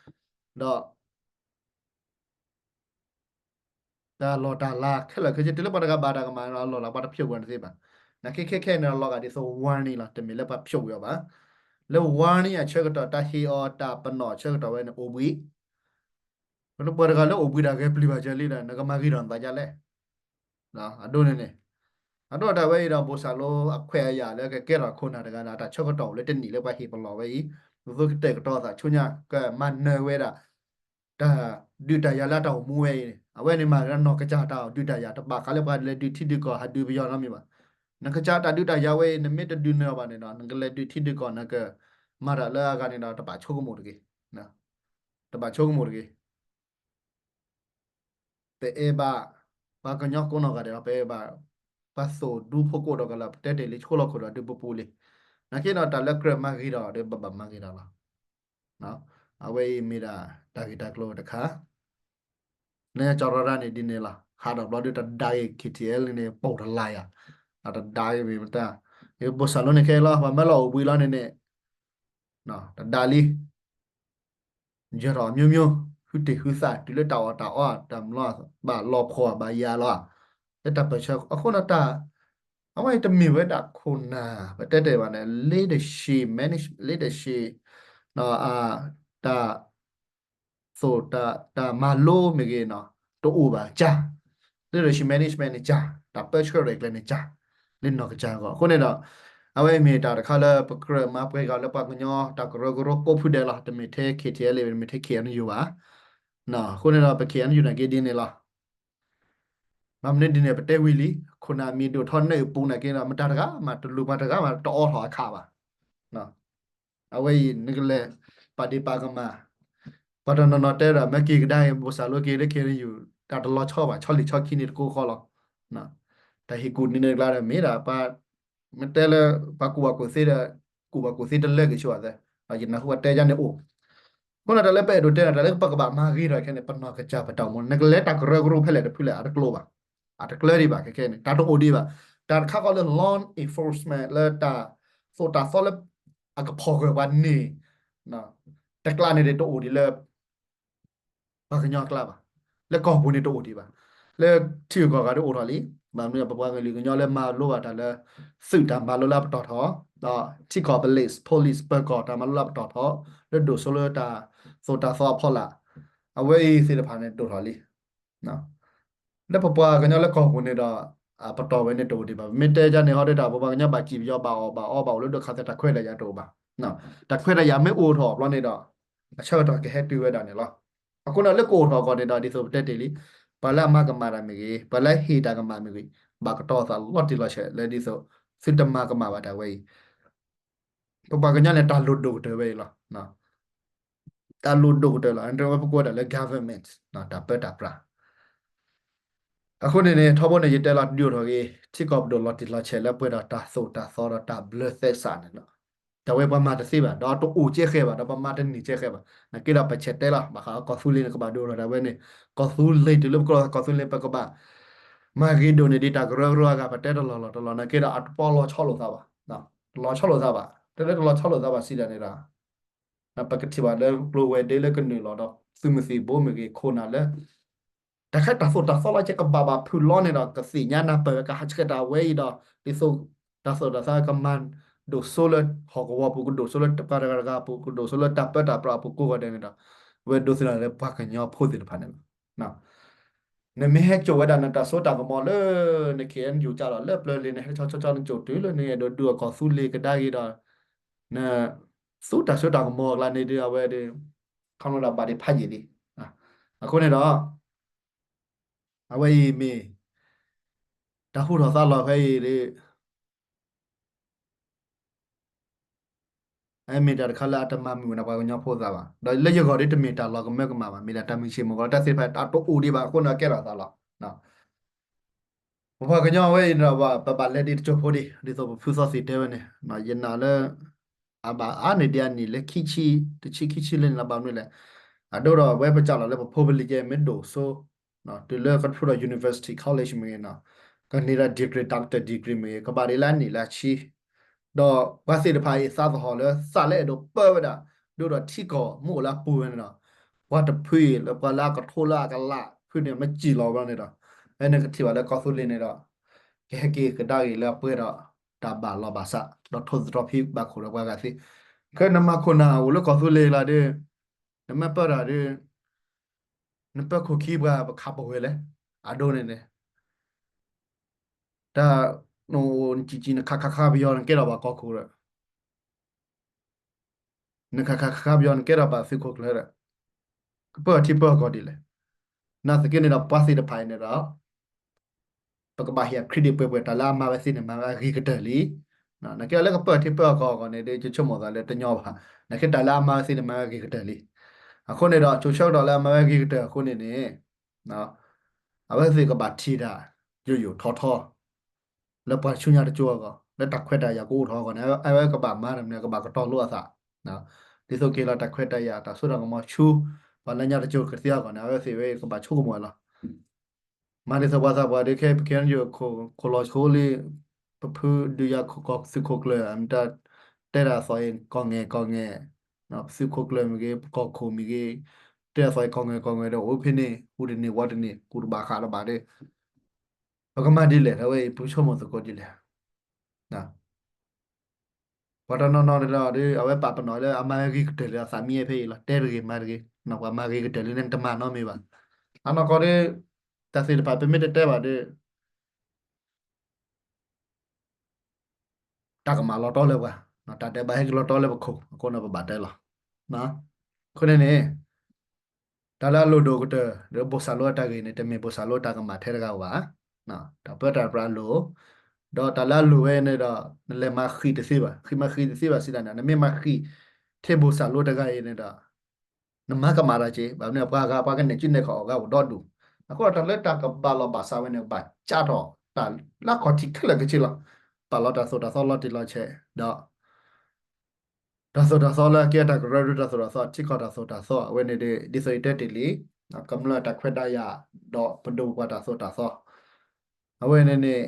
ဒီး တၢ်လီၢ်တၢ်လၤခဲလၢာ်ခဲဆ့ တုၤလၢပှၤတဂၤဘၣ်တၢ်ကမၣ်ဒီး အလီၢ်လၤပှၤတဖျိးကွံာ်တသ့ဘၣ်. နာ်က့ခဲခဲန့ၣ် လီၤဂာ်ဒ်သိး warning လီၤ, တမ့ၢ်လၢပှၤဖျိးကွံာ်အီၤဘၣ်. လၢ warning အဆၢကတီၢ် တၢ်ဟ့ၣ်အီၤတၢ်ပနီၣ်အဆၢကတီၢ်ဝဲန့ၣ် အိၣ်ဘှံး ပှၤတဂၤလၢအိၣ်ဘှံးတၢ်ဂဲၤပျုၢ်ဘၣ်ကလံဒီး နကမၤဂ့ၤထီၣ်နသးဒ်လဲၣ်. အဒိန့ၣ်န့ၣ်, အဒိတၢ်ဝဲအံၤဒီး ဘိၣ်စၢ်လိအခွဲးအယာ်လၢကကဲထီၣ်ခိၣ်နၢ်တဂၤဒီး တၢ်ဆၢကတီၢ်အိၣ်လၢတနံၣ်လၢပှၤဟ့ၣ်ပလီၢ်ဝဲအံၤ, ပသိးကတဲာ်ကတီၤသးဆူညါ ကမၤနၢၤဝဲဒၣ် တၢ်ဒုးတၢ်ယၤလၢအတၢ်အိၣ်မူဝဲအံၤန့ၣ် အဝဲန့ၣ်မၤကနီၢ်ကစၢ်တၢ်ဒုးတၢ်ယၤ တဘၣ်ဃးလၢပှၤလဲၤဒုးထံဒုးကီၢ် ဟးဒုးပယီၤနီတမံၤဘၣ်. နကစၢ်တၢ်ဒုးတၢ်ယၤဝဲအံၤ နမ့ၢ်တဒုးနၢၤဘၣ်န့ၣ်ဒီး နကလဲၤဒုးထံဒုးကီၢ် နကမၤတၢ်လၢအဂၤန့ၣ်ဒီး တဘၣ်ဆိကမိၣ်တဂ့ၤ, တဘၣ်ဆိကမိၣ်တဂ့ၤ. ပအဲၣ်ဘၣ် ပှၤကညီကိးနီၢ်ဂၤဒဲးဒီး ပအဲၣ်ဘၣ် ပှၤသိၣ်ဒူဖိကိးဒီးကလၢာ် ပတဲတ့ၢ်လံ ဆိလီၤခိၣ်ဒီးဒုးပူၤပူၤလံ. နာ်က့ဒီး တၢ်လၢကြၢးမၤဂ့ၤထီၣ်ဒီး ပဘၣ်မၤဂ့ၤထီၣ်လီၤ. အဝဲအံၤမ့ၢ်ဒၣ်တၢ်ဂ့ၢ်တၢ်ကျိၤတခါ လၢညါကၠီရီဒၣ်န့ၣ်ဒ်န့ၣ်လီၤ. ဟးဒီးဘျီဒုးတဒါက့ၤ K T L န့ၣ် ပိာ်တလါယၤ, အတဒါက့ၤမ့ၢ်မတၤ, ဘိၣ်စၢ်လိန့ၣ်ခဲလီၤ ပှၤမၢလီၤအိၣ်ဘှံးလီၤန့ၣ်န့ၣ် တဒါလံ ယၢၤထီၣ်အမျိုးမျိုး ဟုတ့ၢ်ဟုသး တုၤလၢတၢ်အီၣ်တၢ်အီတၢ်မလီၤ ဘၣ်လီၤဖှီၣ်ဘၣ်ယၤလီၤ. လၢတၢ်ပၢၢ်ဆၢအဃိန့ၣ် တၢ် အဝဲအံၤတမ့ၢ်ဝဲဒၣ်ခိၣ်နၢ် ပတဲတဲဘၣ်န့ၣ် leadership manage leadership တၢ် သိၣ်တၢ် တၢ်မၤလိမ့ၢ်ဂ့ၤနီၤ တအိၣ်ဘၣ်ကၢ်, leadership management န့ၣ်ကၢ်, တၢ်ပၢဆှၢရဲၣ်ကျဲၤန့ၣ်ကၢ်, လၢနီၢ်ကစၢ်အဂီၢ်. အဃိန့ၣ်ဒီး အဝဲမ့ၢ်တၢ်တခါလၢပကြၢးမၤပှဲၤဂၤလၢပှၤကညီတၢ်ကရၢကရိကိးဖုဒဲးလီၤ. တမ့ၢ်ထဲ K T L A တမ့ၢ်ထဲ K N U ဘၣ်. အဃိန့ၣ်ဒီးပ K N U န့ၣ်က့ဒ်န့ၣ်လီၤ. ဘၣ်မနုၤဒ်န့ၣ် ပတဲဝံၤလံ ခိၣ်နၢ်မံၤဒိၣ်ထီၣ်န့ၢ်အပူၤနာ်က့ဒီး မတၤတဂၤမး တလူၤပှၤတဂၤမး တအိးထီၣ်အခးဘၣ်. အဝဲအံၤ နကလဲၤပာ်ဒ့ၣ်ပာ်ကမၣ် ပှၤတနီၤနီၤတဲဒီး မ့ၢ်က့ၤကဒါအံၤ ဘိၣ်စၢ်လိက့ၤလၢ K N U တၢ်တလီၤဆီဘၣ် ဆီလံၤဆီခံန့ၣ်တကိးဃီလီၤ. တၢ်ဟ့ၣ်ကူၣ်န့ၣ်န့ၣ်ကျါဒီး မ့ၢ်ဒၣ်ပှၤ မ့ၢ်တဲလၢ ပှၤကူၣ်ဘၣ်ကူၣ်သ့ဒီး ကူၣ်ဘၣ်ကူၣ်သ့တလၢက့ၤဆိအသး ယနၢ်ဟူပှၤတဲယါန့ၣ်အိၣ်. အဃိန့ၣ် တၢ်လၢပအဲၣ်ဒိးတဲန့ၣ် တၢ်လၢပကဘၣ်မၤဂ့ၤထီၣ်ခဲန့ၣ် ပနီၢ်ကစၢ်ပတၢ်အိၣ်မူ နကလဲၤတၢ်ကရၢကရိဖဲလဲၣ်တဖုလဲၣ် အတကျိၤဘၣ်. အတကျၢၤဒံးဘၣ်ခဲခဲန့ၣ် တၢ်တအိၣ်ဒံးဘၣ်. တၢ်တခါဃီလၢ law enforcement လၢတၢ်သိၣ်တၢ်သီလၢ အကဖီၣ်ဂၢၢ်ပှၤန့ၣ် တကျါန့ၣ်တအိၣ်ဒံးလၢ ပှၤကညီအကျါဘၣ်. လၢကီၢ်ပူၤန့ၣ်တအိၣ်ဒံးဘၣ်. လၢထံဂုၤကီၢ်ဂၤဒၣ်အိၣ်ထီၣ်လံ. ဘၣ်မနုၤပပှၤကလုာ်ကညီလၢမၤလိဘၣ်တၢ်လၢ သုးတၢ်မၤလိလၢအပတီၢ်ထီၣ်, ဒီးထံကီၢ် police police ပၢၤကီၢ်တၢ်မၤလိလၢအပတီၢ်ထီၣ်, လၢဒိၣ်စိလၢတၢ်သိၣ်တၢ်သီအဖီလာ်, အဝဲအံၤသ့ၣ်တဖၣ်န့ၣ်ဒိၣ်ထီၣ်လံ. လၢပပှၤကညီလၢကီၢ်ပူၤန့ၣ်ဒီး အပတီၢ်ဝဲန့ၣ်တအိၣ်ဒံးဘၣ်. ပမ့ၢ်တဲဒ်န့ၣ်ဟီဒ်တၢ် ပပှၤကညီဘၣ်စံၣ်ပယီၤဘၣ်အီၣ်ဘၣ်အီဘၣ်အိၣ်လၢဒိၣ်ခါသဲတၢ်ခွဲးတၢ်ယာ်တအိၣ်ဘၣ်. တၢ်ခွဲးတၢ်ယာ်မ့ၢ်အိၣ်ထီၣ်ဘျီန့ၣ်ဒီး အဆၢကတီၢ်ကဟဲတုၤဝဲဒၣ်န့ၣ်လီၤ. အဃိန့ၣ်လၢကအိၣ်ထီၣ်အဂီၢ်န့ၣ်ဒီး ဒ်သိးပတဲတ့ၢ်လံ, ပှၤလၢအမၤကမၣ်တၢ်မ့ၢ်ဂ့ၤ, ပှၤလၢဟ့ၣ်တၢ်ကမၣ်မ့ၢ်ဂ့ၤ, ဘၣ်ကတီၤသးလီၤတံၢ်လီၤဆဲးလၢဒ်သိး သုတမၤကမၣ်ဘၣ်တၢ်ဝဲအံၤ ပပှၤကညီန့ၣ် တၢ်လိၣ်ဒိၣ်ကတၢၢ်ဝဲအံၤလီၤ. တၢ်လိၣ်ဒိၣ်ကတၢၢ်လီၤ. အဝဲပကိးဝဲဒၣ်လၢ government တၢ်ပၢတၢ်ပြး. အဃိန့ၣ်န့ၣ် ထီဘိန့ၣ် ယတဲလီၤဒုးအိၣ်ထီၣ်ဂ့ၤ ထံကီၢ်ပဒိၣ်လီၤတံၢ်လီၤဆဲးလၢပှဲၤဒီးတၢ်သိၣ်တၢ်သီဒီးတၢ်ဘျၢသဲစးန့ၣ်လီၤ. တၢ်ဝဲပှၤမၤတသ့ဘၣ်, ဒီးတအိၣ်ကဲဃဲဘၣ်, ဒီးပမၤတန့ၢ်ကဲဃဲဘၣ်. နာ်က့ဒီးပဆဲးတဲလီၤ ဘၣ်ဃးကီၢ်သူလ့ၤန့ၣ် ကဘၣ်ဒုးအိၣ်ထီၣ်ဒၣ်ဝဲန့ၣ်, ကီၢ်သူလ့ၤ တုၤလၢပကြၢးကီၢ်သူလ့ၤ ပကဘၣ် မၤဂ့ၤဒိၣ်န့ၢ်ဒံးတၢ်ကရၢကရိအဂၤ ပတဲတလီၢ်လီၢ်တလီၢ်နာ်က့ဒီး အတပီလီၤဆီလိာ်သးဘၣ်, တလီၤဆီလိာ်သးဘၣ်. တလၢတလီၤဆီလိာ်သးဘၣ်စံးဒၣ်န့ၣ်ဒီး ပကထံၣ်ဘၣ်လၢကျိၤဝဲၤဒ့လၢကနုာ်လီၤဒီး သုးမုၢ်သံၣ်ဘိမ့ၢ်ဂ့ၤ ခိၣ်နၢ်လၢ တၢ်ခဲတၢ်သိၣ်တၢ်သီလီၤ ကကဘၣ်ဘၣ်ဖုၣ်လီၤန့ၣ်ဒီး ကသ့ၣ်ညါနၢ်ပၢၢ်ဝဲ ကဟးဆှဲးတၢ်ဝဲအံၤဒီး ဒ်သိးတၢ်သိၣ်တၢ်သီကမၤဒိၣ်စိလၢဟီၣ်ကဝီၤပူၤ ကဒိၣ်စိလၢပှၤတဂၤတဂၤအပူၤ ကဒိၣ်စိလၢတၢ်ပၢတၢ်ပြးအပူၤကိးဂၤဒဲးန့ၣ်ဒီး ဝဲဒိးသန့ၤလၢပှၤကညီဖိသ့ၣ်တဖၣ်န့ၣ်လီၤ. နမ့ၢ်ဟဲစိာ်ဝဲဒၣ်နတၢ်စိတၢ်ကမီၤလၢ န ခ့ၣ်အဲၣ်ယူၣ် ကၢ်လီၤလၢပျၢၤလံ နဟဲဆီဆီဆီ နစိာ်တုၤလၢ နအဲၣ်ဒိးဒုးအီၣ်ကီၢ်သူလ့ၤကဒါက့ၤဒီး န သူတၢ်စိတၢ်ကမီၤအကျါန့ၣ်ဒီး အဝဲဒီး ခီဖျိဒၣ်ဘၣ်ဒံးဖးယံာ်လံ. အဃိန့ၣ်ဒီး အဝဲအံၤမ့ၢ် တၢ်ဟူထီၣ်သါလီၤဖဲအံၤဒီး အမ့ၢ်တၢ်တခါလၢအတမၤမုာ်ဝဲဒၣ်ပှၤကညီဖိသးဘၣ်. ဒီးလၢယဂီၢ်ဒီးတမ့ၢ်တၢ်လီၤကမၢကမၣ်ဘၣ်, မ့ၢ်ဒၣ်တၢ်မုၢ်ဆ့ၣ်မုၢ်ဂီၤ တၢ်သ့ၣ်တဖၣ်အတအိၣ်ဒံးဘၣ်အဃိန့ၣ် အကဲထီၣ်သးလီၤ. ပပှၤကညီဝဲအံၤဒီး ပဘၣ်လဲၤဒံးတစိၢ်ဖိဒံး ဒ်သိးပဖုသီသ့ၣ်တဲဝဲန့ၣ်, ယနာ်လၢ အဘၣ်အါန့ၢ်ဒံးအနံၣ်လၢခံဆံ, တဆံခံဆံလၢန့ၣ်လီၤ ဘၣ်မနုၤလဲၣ်. အဒိဒီး အဝဲပစးလီၤလၢပဖိပလံၤကဲမ့ၢ်ဒိၣ်စိ တုၤလၢကဖျိထီၣ် university college မ့ၢ်ဂ့ၤနီၤ, ကန့ၢ်ဒၣ် degree doctor degree မ့ၢ်ဂ့ၤ ကဘၣ်ဒံးလၢအနံၣ်လၢအဆံ, ဒီးပှၤသ့ၣ်တဖၣ်အံၤသးသဟီၣ်လၢသးလၢအဲၣ်ဒိးပၢဝဲဒၣ် ဒိၣ်ဒီးထံကီၢ်မ့ၢ်အိၣ်လၢအပူၤဝဲန့ၣ်ဒီး ပှၤတဖုအံၤလၢပှၤလၢအကထိလၢအကလးဖုန့ၣ် မ့ၢ်စံၣ်လီၤဝဲန့ၣ်ဒီး ဖဲန့ၣ်ကထံၣ်ဘၣ်လၢကီၢ်သူလ့ၤန့ၣ်ဒီး ကဟဲက့ၤကဒါက့ၤလၢအပှဲၤဒီး တၢ်ဘၣ်လီၤဘၣ်စး ဒီးထိၣ်သတြီၤဖံးဘၣ်ခိၣ်ဒီးပှၤဂၤသ့, ခဲနမၤခိၣ်နၢ်အိၣ်လၢကီၢ်သူလ့ၤလီၤဒီး နမ့ၢ်ပၢတၢ်ဒီး နပၢခိၣ်ခံပှၤပခးပဝဲလဲၣ်, အဒိန့ၣ်န့ၣ် တၢ် နကံကံ နခးခးခးပယီၤ နကဲထီၣ်ဘၣ်ကီၢ်ခိၣ်ဒီး နခးခးခးပယီၤ နကဲထီၣ်ဘၣ်သုးခိၣ်ကျၢၢ်ဒီး ကပၢထံပၢကီၢ်ဒ်လဲၣ်. နာ်သက့န့ၣ်ဒီး ပှၤသ့ၣ်တဖၣ်အံၤန့ၣ်ဒီး ပကဘၣ်ဟ့ၣ် credit ပှဲၤပှဲၤ တၢ်လၢအမၤဝဲသ့န့ၣ် မၤဝဲအဂ့ၤကတၢၢ်လံ. နကဲလၢကပၢထံပၢကီၢ်အဂီၢ်န့ၣ်ဒီး ယဆိကမိၣ်သးလၢတညီဘၣ်. နကဲတၢ်လၢအမၤဝဲသ့န့ၣ် မၤဝဲအဂ့ၤကတၢၢ်လံ. အဃိန့ၣ်ဒီး ကၠိဆၢကတီၢ်လၢအမၤဝဲအဂ့ၤကတၢၢ်အဃိန့ၣ်န့ၣ် အဝဲသ့ၣ်ကဘၣ်ထံၣ်တၢ် ယိာ်ယိာ်ထီထီ လၢပှၤဆူညါတကၢအဂီၢ် လၢတၢ်ခွဲးတၢ်ယာ်ကအိၣ်ထီၣ်အဂီၢ်န့ၣ် အဝဲကဘၣ်မၤတၢ်မနုၤ ကဘၣ်ကတီၤလိအသး, ဒ်သိးကဟ့ၣ်လီၤတၢ်ခွဲးတၢ်ယာ် တၢ်စိတၢ်ကမီၤဆူ ပှၤလၢညါတကၢကသ့အဂီၢ်န့ၣ် အဝဲသ့ၣ်ဝဲကဘၣ်ဆိကမိၣ်ဝဲလီၤ. မၤဒ်သိးပှၤသးပှၢ်ဒီး ခဲအံၤပကဲယိာ်ခိၣ်လီၤဆိလံ ပဖုဒုးယၤခိၣ်ကီၢ်သုးခိၣ်ကျၢၢ် မ့ၢ်တၢ်တဲတၢ်သီအံၤ ကီၢ်ငဲၢ်ကီၢ်ငဲၢ်, ပသုးခိၣ်ကျၢၢ်မ့ၢ်ဂ့ၤ ပကီၢ်ခိၣ်မ့ၢ်ဂ့ၤ, တဲတၢ်သီအံၤ ကီၢ်ငဲၢ်ကီၢ်ငဲၢ်ဒီး အိၣ်ဖဲန့ၣ် ဟူတန့ၢ်ဝီတန့ၢ် ကူၣ်တဘၣ်ဃးတဘၣ်ဒီး ပကမၤဒ်လဲၣ် အဝဲအံၤ ပကဆိကမိၣ်သကိးဒ်လဲၣ်. ပှၤတနီၤနီၤဒီး အဝဲပာ်ပနီၣ်လၢအမၤဝဲဂ့ၤကတၢၢ်လံ အသးမံဝဲဖဲအံၤလီၤ. တဲတဂ့ၤမၤတဂ့ၤ, ပှၤမၤဂ့ၤကတၢၢ်လံန့ၣ် တမၤနီတမံၤဘၣ်. အနီၢ်ကီၢ်ဒီး တၢ်သ့ၣ်တဖၣ် ပမ့ၢ်တတဲဘၣ်ဒီး တၢ်ကမၣ်လီၤတီလၢပှၤ, တၢ်ဒဲးဘးဟဲက့ၤလီၤတီလၢပခိၣ်, အဃိန့ၣ်ပဘၣ်တဲလီၤ. အဃိန့ၣ်န့ၣ် တၢ်လၢအလိၣ်ဒိၣ်ကတၢၢ် ဒီးဘိၣ်စၢ်လိအတၢ်ဂ့ၢ်န့ၣ် တမ့ၢ်ဘိၣ်စၢ်လိတၢ်ကမၣ်ထဲတဂၤဘၣ်. တၢ်ပၢတၢ်ပြးအလိၣ်, ဒီးတၢ်လၢအလိၣ်ဝဲန့ၣ်ဒီး နလဲၤမၤဃံးတသ့ဘၣ်, ဃံးမၤဃံးတသ့ဘၣ်စံးတၢ်န့ၣ် နမ့ၢ်မၤဃံး ထဲဘိၣ်စၢ်လိတဂၤအံၤန့ၣ်ဒီး နမၤကမၣ်တၢ်က့ၤ, ဘၣ်မနုၤပှၤဂၤပှၤကနဲၣ်စုနဲၣ်ခီၣ်အီၤဂၤအိၣ်ဒီဒူၣ်, အဃိဒီးတၢ်လၢတၢ်ကဘၣ်လီၤဘၣ်စးဝဲန့ၣ် ဘၣ်ကးထီၣ်တၢ်လၢခီၣ်ထံးခဲလၢာ်ခဲဆ့လီၤ. ပာ်လီၤတၢ်သိၣ်တၢ်သီလီၤတံၢ်လီၤဆဲး ဒီး တၢ်သိၣ်တၢ်သီလၢအကဲတၢ်ကရၢကရိတၢ်သိၣ်တၢ်သီ ထံကီၢ်တၢ်သိၣ်တၢ်သီ အဝဲန့ၣ်ဒီး ဒ်သိးယတဲတ့ၢ်လံ, ကမျၢၢ်တၢ်ခွဲးတၢ်ယာ် ဒီးပဒိၣ်ပပှၢ်တၢ်သိၣ်တၢ်သီ အဝဲန့ၣ်န့ၣ်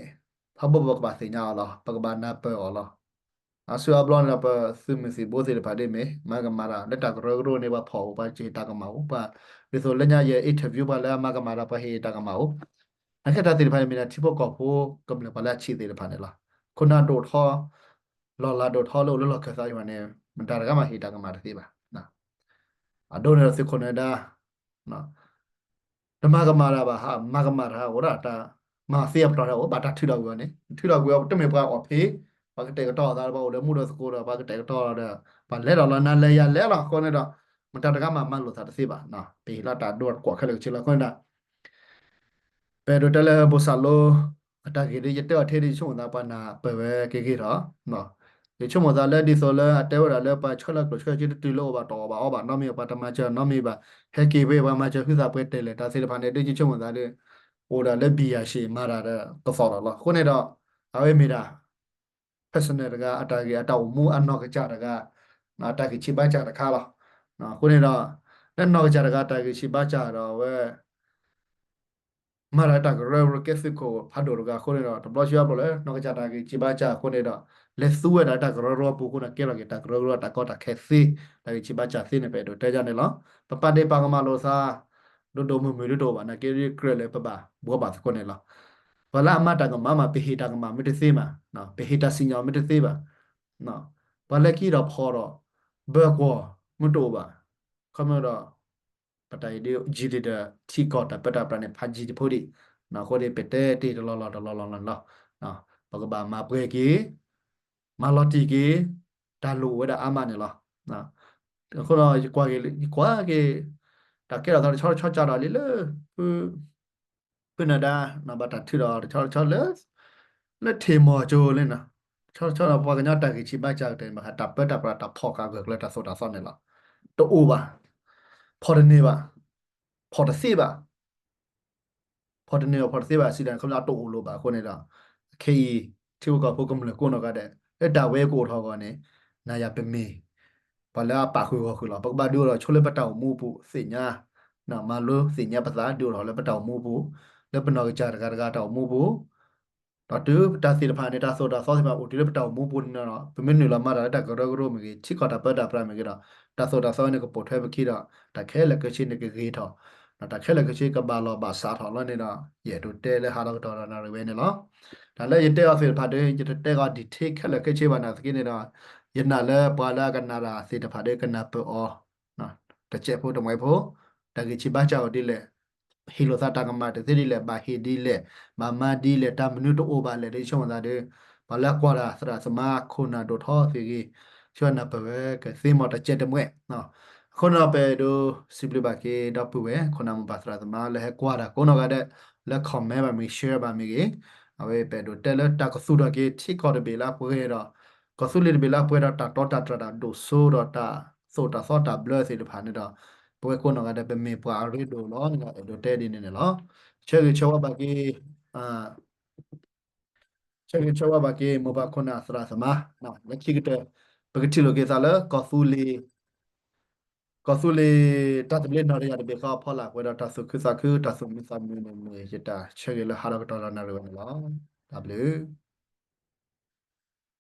ထီဘိပကဘၣ်သ့ၣ်ညါအီၤလီၤ, ပကဘၣ်နၢ်ပၢၢ်အီၤလီၤ. အါစုအါဘျီန့ၣ်ဒီး ပသုးမုၢ်သံၣ်ဘိသ့ၣ်တဖၣ်ဒ်မ့ၢ် မၤကမၣ်တၢ် လၢတၢ်ကရၢကရိန့ၣ် ပှၤဖီၣ်အိၣ် ပှၤဟ့ၣ်တၢ်ကမၣ်အိၣ်, ပှၤ ဒ်သိးလၢညါယဲ interview ပှၤလၢအမၤကမၣ်တၢ် ပှၤဟ့ၣ်တၢ်ကမၣ်အိၣ်, နခဲတၢ်သ့ၣ်တဖၣ်န့ၣ် မ့ၢ်ဒၣ်ထံဖိကီၢ်ဖိကမျၢၢ်ပှၤလၢအဆံးသ့ၣ်တဖၣ်န့ၣ်လီၤ. ခိၣ်နၢ်ဒိၣ်ထီ လီၢ်လၤဒိၣ်ထီလၢအိၣ်လၢလီၢ်ခၢၣ်သးအံၤန့ၣ် မတၤတဂၤမးဟ့ၣ်တၢ်ကမၣ်တသ့ဘၣ်. အဒိန့ၣ်ဒီးသုးခိၣ်နၢၤဒါ တမၤကမၣ်တၢ်ဘၣ်, မၤကမၣ်တၢ်အိၣ်ဒၣ်တၢ် မၤသ့အပတီၢ်တၢ်အိၣ် ဘၣ်တၢ်ထုးထီၣ်ကွံာ်အီၤန့ၣ် ထုးထီၣ်ကွံာ်အီၤ တမ့ၢ်ပှၤအီၣ်ဖ့း, ပှၤကတဲာ်ကတီၤအသး ပှၤအိၣ်လၢမူဒီးသကိးဒီး ပှၤကတဲာ်ကတီၤဒီး ပှၤလဲၤဒီးလီၤနၤလဲၤယၤလဲၤလီၤ အဃိန့ၣ်ဒီး မတၤတဂၤမးမၤလိာ်သးတသ့ဘၣ်, ပဟ့ၣ်လီၤတၢ်ဒိတၢ်ကွီၢ်ခဲလၢာ်ခဲဆ့လီၤ. အဃိန့ၣ်ဒီး ပအဲၣ်ဒိးတဲလၢဘိၣ်စၢ်လိ အတၢ်ဂ့ၢ်ဒီး ယတဲအီၤထဲဒီး ယဆိကမိၣ်သးပှၤနၢ်ပၢၢ်ဝဲက့ၤဂ့ၤထီၣ်, ယဆိကမိၣ်သးလၢဒ်သိးလၢအတဲဝဲဒၣ်လၢပှၤဆှၢလၢကျိၣ်ဆှၢစ့တတုၤလၢအိၣ်ဘၣ်တၢ်အီၣ်ဘၣ်အီဘၣ်နီတမံၤ ပှၤတမၤစၢၤနီတမံၤဘၣ်, ဟဲက့ၤဝဲပှၤမၤစၢၤဟုသးပှဲၤတဲာ်လဲၣ် တၢ်သ့ၣ်တဖၣ်န့ၣ်ဒီး ယဆိကမိၣ်သးဒီး အိၣ်ဒၣ်လၢဘံၣ်ယၤၡ့ၣ်မၤတၢ်ဒီးကသီၣ်ဒီးလီၤ. အဃိန့ၣ်ဒီး အဝဲမ့ၢ်ဒၣ် personal တဂၤ အတၢ်ဂ့ၢ်အတၢ်အိၣ်မူအနီၢ်ကစၢ်တဂၤ, အတၢ်ဂံၢ်ဆံးဘါစၢ်တခါလီၤ. အဃိန့ၣ်ဒီး လၢနီၢ်ကစၢ်တဂၤတၢ်ဂံၢ်ဆံးဘါစၢ်ဒီးအဝဲ မၤတၢ်လၢတၢ်ကရၢကရိကဲသုးခိၣ်ဖးဒိၣ်တဂၤအဃိန့ၣ်ဒီး တဘျီဆံးဘျီလၢ နီၢ်ကစၢ်တၢ်ဂံၢ်ဆံးဘါစၢ်အဃိန့ၣ်ဒီး လဲၤသူဝဲဒၣ်တၢ်ကရၢကရိအပူၤအဃိန့ၣ် ကဲထီၣ်က့ၤတၢ်ကရၢကရိတၢ်ကီတၢ်ခဲသ့ တၢ်ဂံၢ်ဆံးဘါစၢ်သ့န့ၣ် ပအဲၣ်ဒိးတဲယၤန့ၣ်လီၤ. ပပာ်ဒ့ၣ်ပာ်ကမၣ်လိာ်သး ဒိၣ်ဒိၣ်မုၢ်မုၢ်ဒ်တအိၣ်ဘၣ် နာ်က့ဒီးကြၢးလၢပဘၣ်ဘှီဘၣ်သကိးန့ၣ်လီၤ. ပှၤလၢအမၤတၢ်ကမၣ်မး ပဟ့ၣ်တၢ်ကမၣ်မ့ၢ်တသ့မး, ပဟ့ၣ်တၢ်စံၣ်ညီၣ်မ့ၢ်တသ့ဘၣ်, ပှၤလၢခံဒီးဖီၣ်ဒီး ဘၢကွီၢ်မ့ၢ်တအိၣ်ဘၣ်, ခီမ့ၢ်ဒီး ပတၢ်အံၤဒ်ယံၤဒံးဒီး ထံကီၢ်တၢ်ပၢတၢ်ပြးန့ၣ် ဖးယံၤတဖိဒံး, အဃိန့ၣ် ပတဲတ့ၢ်တလီၢ်လီၢ်တလီၢ်လီၢ်လီၢ်လီၤ. ပကဘၣ်မၤပှဲၤက့ၤ မၤလီၤတံၢ်က့ၤ တၢ်လိၣ်အိၣ်ဝဲဒၣ်အါမးန့ၣ်လီၤ. အဃိဒီး ယကွၢ်က့ၤ ယကွၢ်က့ၤ တၢ်ကဲထီၣ်သးတဆီတဆီကၢ်ဒီးလံလၢ ဖု ဖုနဒါ ဘၣ်တၢ်ထုးဒီးတဆီတဆီလၢ လၢထံးမီၤကၠိလံနီၤ, တဆီတဆီဒီးပှၤကညီတၢ်ဂံၢ်ဆံးဘါစၢ်ကတၢၢ်န့ၣ် ဘၣ်ဃးတၢ်ပၢတၢ်ပြးတၢ်ဖီၣ်ဃာ်ဂၢၢ်ကျၢၤတၢ်သိၣ်တၢ်သီန့ၣ်လီၤ. တအိၣ်ဘၣ်, ဖီၣ်တန့ၢ်ဘၣ်, ဖီၣ်တသ့ဘၣ် ဖီၣ်တန့ၢ်ဘၣ် ဖီၣ်တသ့ဘၣ် စံးတၢ်န့ၣ် ခီဖျိအတအိၣ်လိာ်ဘၣ်အဃိန့ၣ်ဒီး ခဲအံၤ ထံဖိကီၢ်ဖိကမျၢၢ်ကိးနီၢ်ဂၤဒဲး လၢတၢ်ဝဲကအိၣ်ထီၣ်အဂီၢ်န့ၣ် နၤယၤပမ့ၢ် ပှၤလၢအပာ်ဃုာ်ဂီၢ်ဃုာ်လီၤ. ပကဘၣ်ဒုးအိၣ်ထီၣ်ဆိလၢပတၢ်အိၣ်မူအပူၤ သ့ၣ်ညါ မၤလိသ့ၣ်ညါပသး ဒုးအိၣ်ထီၣ်လၢပတၢ်အိၣ်မူအပူၤ, လၢပနီၢ်ကစၢ်တဂၤတဂၤတၢ်အိၣ်မူအပူၤ, ဒီးတုၤတၢ်သ့ၣ်တဖၣ်န့ၣ် တၢ်သိၣ်တၢ်သီသ့ၣ်တဖၣ်အိၣ်တုၤလၢပတၢ်အိၣ်မူအပူၤန့ၣ်ဒီး ပမ့ၢ်နုာ်လီၤမၤတၢ်လၢတၢ်ကရၢကရိမ့ၢ်ဂ့ၤ ထံကီၢ်တၢ်ပၢတၢ်ပြးမ့ၢ်ဂ့ၤဒီး တၢ်သိၣ်တၢ်သီန့ၣ်ကပိာ်ထွဲပခံဒီး တၢ်ခဲလၢာ်ခဲဆ့န့ၣ်ကဂ့ၤထီၣ်, တၢ်ခဲလၢာ်ခဲဆ့ကဘၣ်လီၢ်ဘၣ်စးထီၣ်လီၤန့ၣ်ဒီး ယအဲၣ်ဒိးတဲလၢဟးထီၣ်ကတီၢ်ဒီးနၣ်ရံၣ်ဝဲန့ၣ်လီၤ. တၢ်လၢယတဲအီၤသ့ၣ်တဖၣ်ဒီး ယတတဲအီၤ detail ခဲလၢာ်ခဲဆ့ဘၣ်နာ်သက့န့ၣ်ဒီး ယနာ်လၢပှၤလၢအကနၣ်တၢ်သ့ၣ်တဖၣ်ဒီးကနၢ်ပၢၢ်အီၤ တစဲးဖိတမှဲးဖိ, တၢ်ဂံၢ်ဆံးဘါစၢ်အီၤဒ်လဲၣ်, ဟ့ၣ်လိာ်သးတၢ်ကမၣ်တသ့ဒ်လဲၣ်, ဘၣ်ဟ့ၣ်ဒ်လဲၣ်, ဘၣ်မၤဒ်လဲၣ်, တၢ်မနုၤတအိၣ်ဘၣ်လဲၣ်ဒီး ယဆိကမိၣ်သးဒီး ပှၤလၢအကွၢ်တၢ်သရၣ်သမါခိၣ်နၢ်ဒိၣ်ထီသ့ၣ်ဂ့ၤ, ဆိနၢ်ပၢၢ်ဝဲကသ့မီၤတစဲးတမှဲး, အဃိန့ၣ်ဒီး ပအဲၣ်ဒိးစံးဘျုးဘၣ်က့ၤဒီပုၢ်ဝဲၢ် ခိၣ်နၢ်မိၢ်ပၢ်သရၣ်သမါလၢဟဲကွၢ်တၢ်ကိးနီၢ်ဂၤဒဲး လၢ comment ဘၣ်မ့ၢ် share ဘၣ်မ့ၢ်ဂ့ၤ, အဝဲပအဲၣ်ဒိးတဲလၢတၢ်ကသူၣ်ထီၣ်က့ၤထံကီၢ်တဘ့ၣ်လၢအပှဲၤဒီး ကီၢ်သူလ့ၤတဘ့ၣ်လၢအပှဲၤဒီးတၢ်တီတၢ်တြၢ်တၢ်ဒိၣ်စိဒီးတၢ်သိၣ်တၢ်သီတၢ်ဘျၢသ့ၣ်တဖၣ်န့ၣ်ဒီး ပဝဲကိးနီၢ်ဂၤဒဲး ပမ့ၢ်ပှၤအရ့ဒိၣ်လီၤန့ၣ်ဒီး အဲၣ်ဒိးတဲဒ်န့ၣ်န့ၣ်လီၤ. ဆၢဂ့ၤဆၢဝါဘၣ်က့ၤ ဆၢဂ့ၤဆၢဝါဘၣ်က့ၤ မိၢ်ပၢ်ခိၣ်နၢ်သရၣ်သမါ, လၢခံကတၢၢ် ပကထံၣ်လိာ်က့ၤသးလၢ ကီၢ်သူလ့ၤ ကီၢ်သူလ့ၤ တၢ်သဘျ့နီၢ်တယၢ်တဘ့ၣ်ဃီအဖီလာ် ပှဲၤဒီးတၢ်သူၣ်ခုသးခု တၢ်သူၣ်မံသးမုာ်န့ၣ်မ့ၢ် ယတၢ်ဆၢဂ့ၤလၢဟးထီၣ်ကတီၢ်ဒီးနၣ်ရံၣ်ဝဲန့ၣ်လီၤ. တၢ်ဘျုး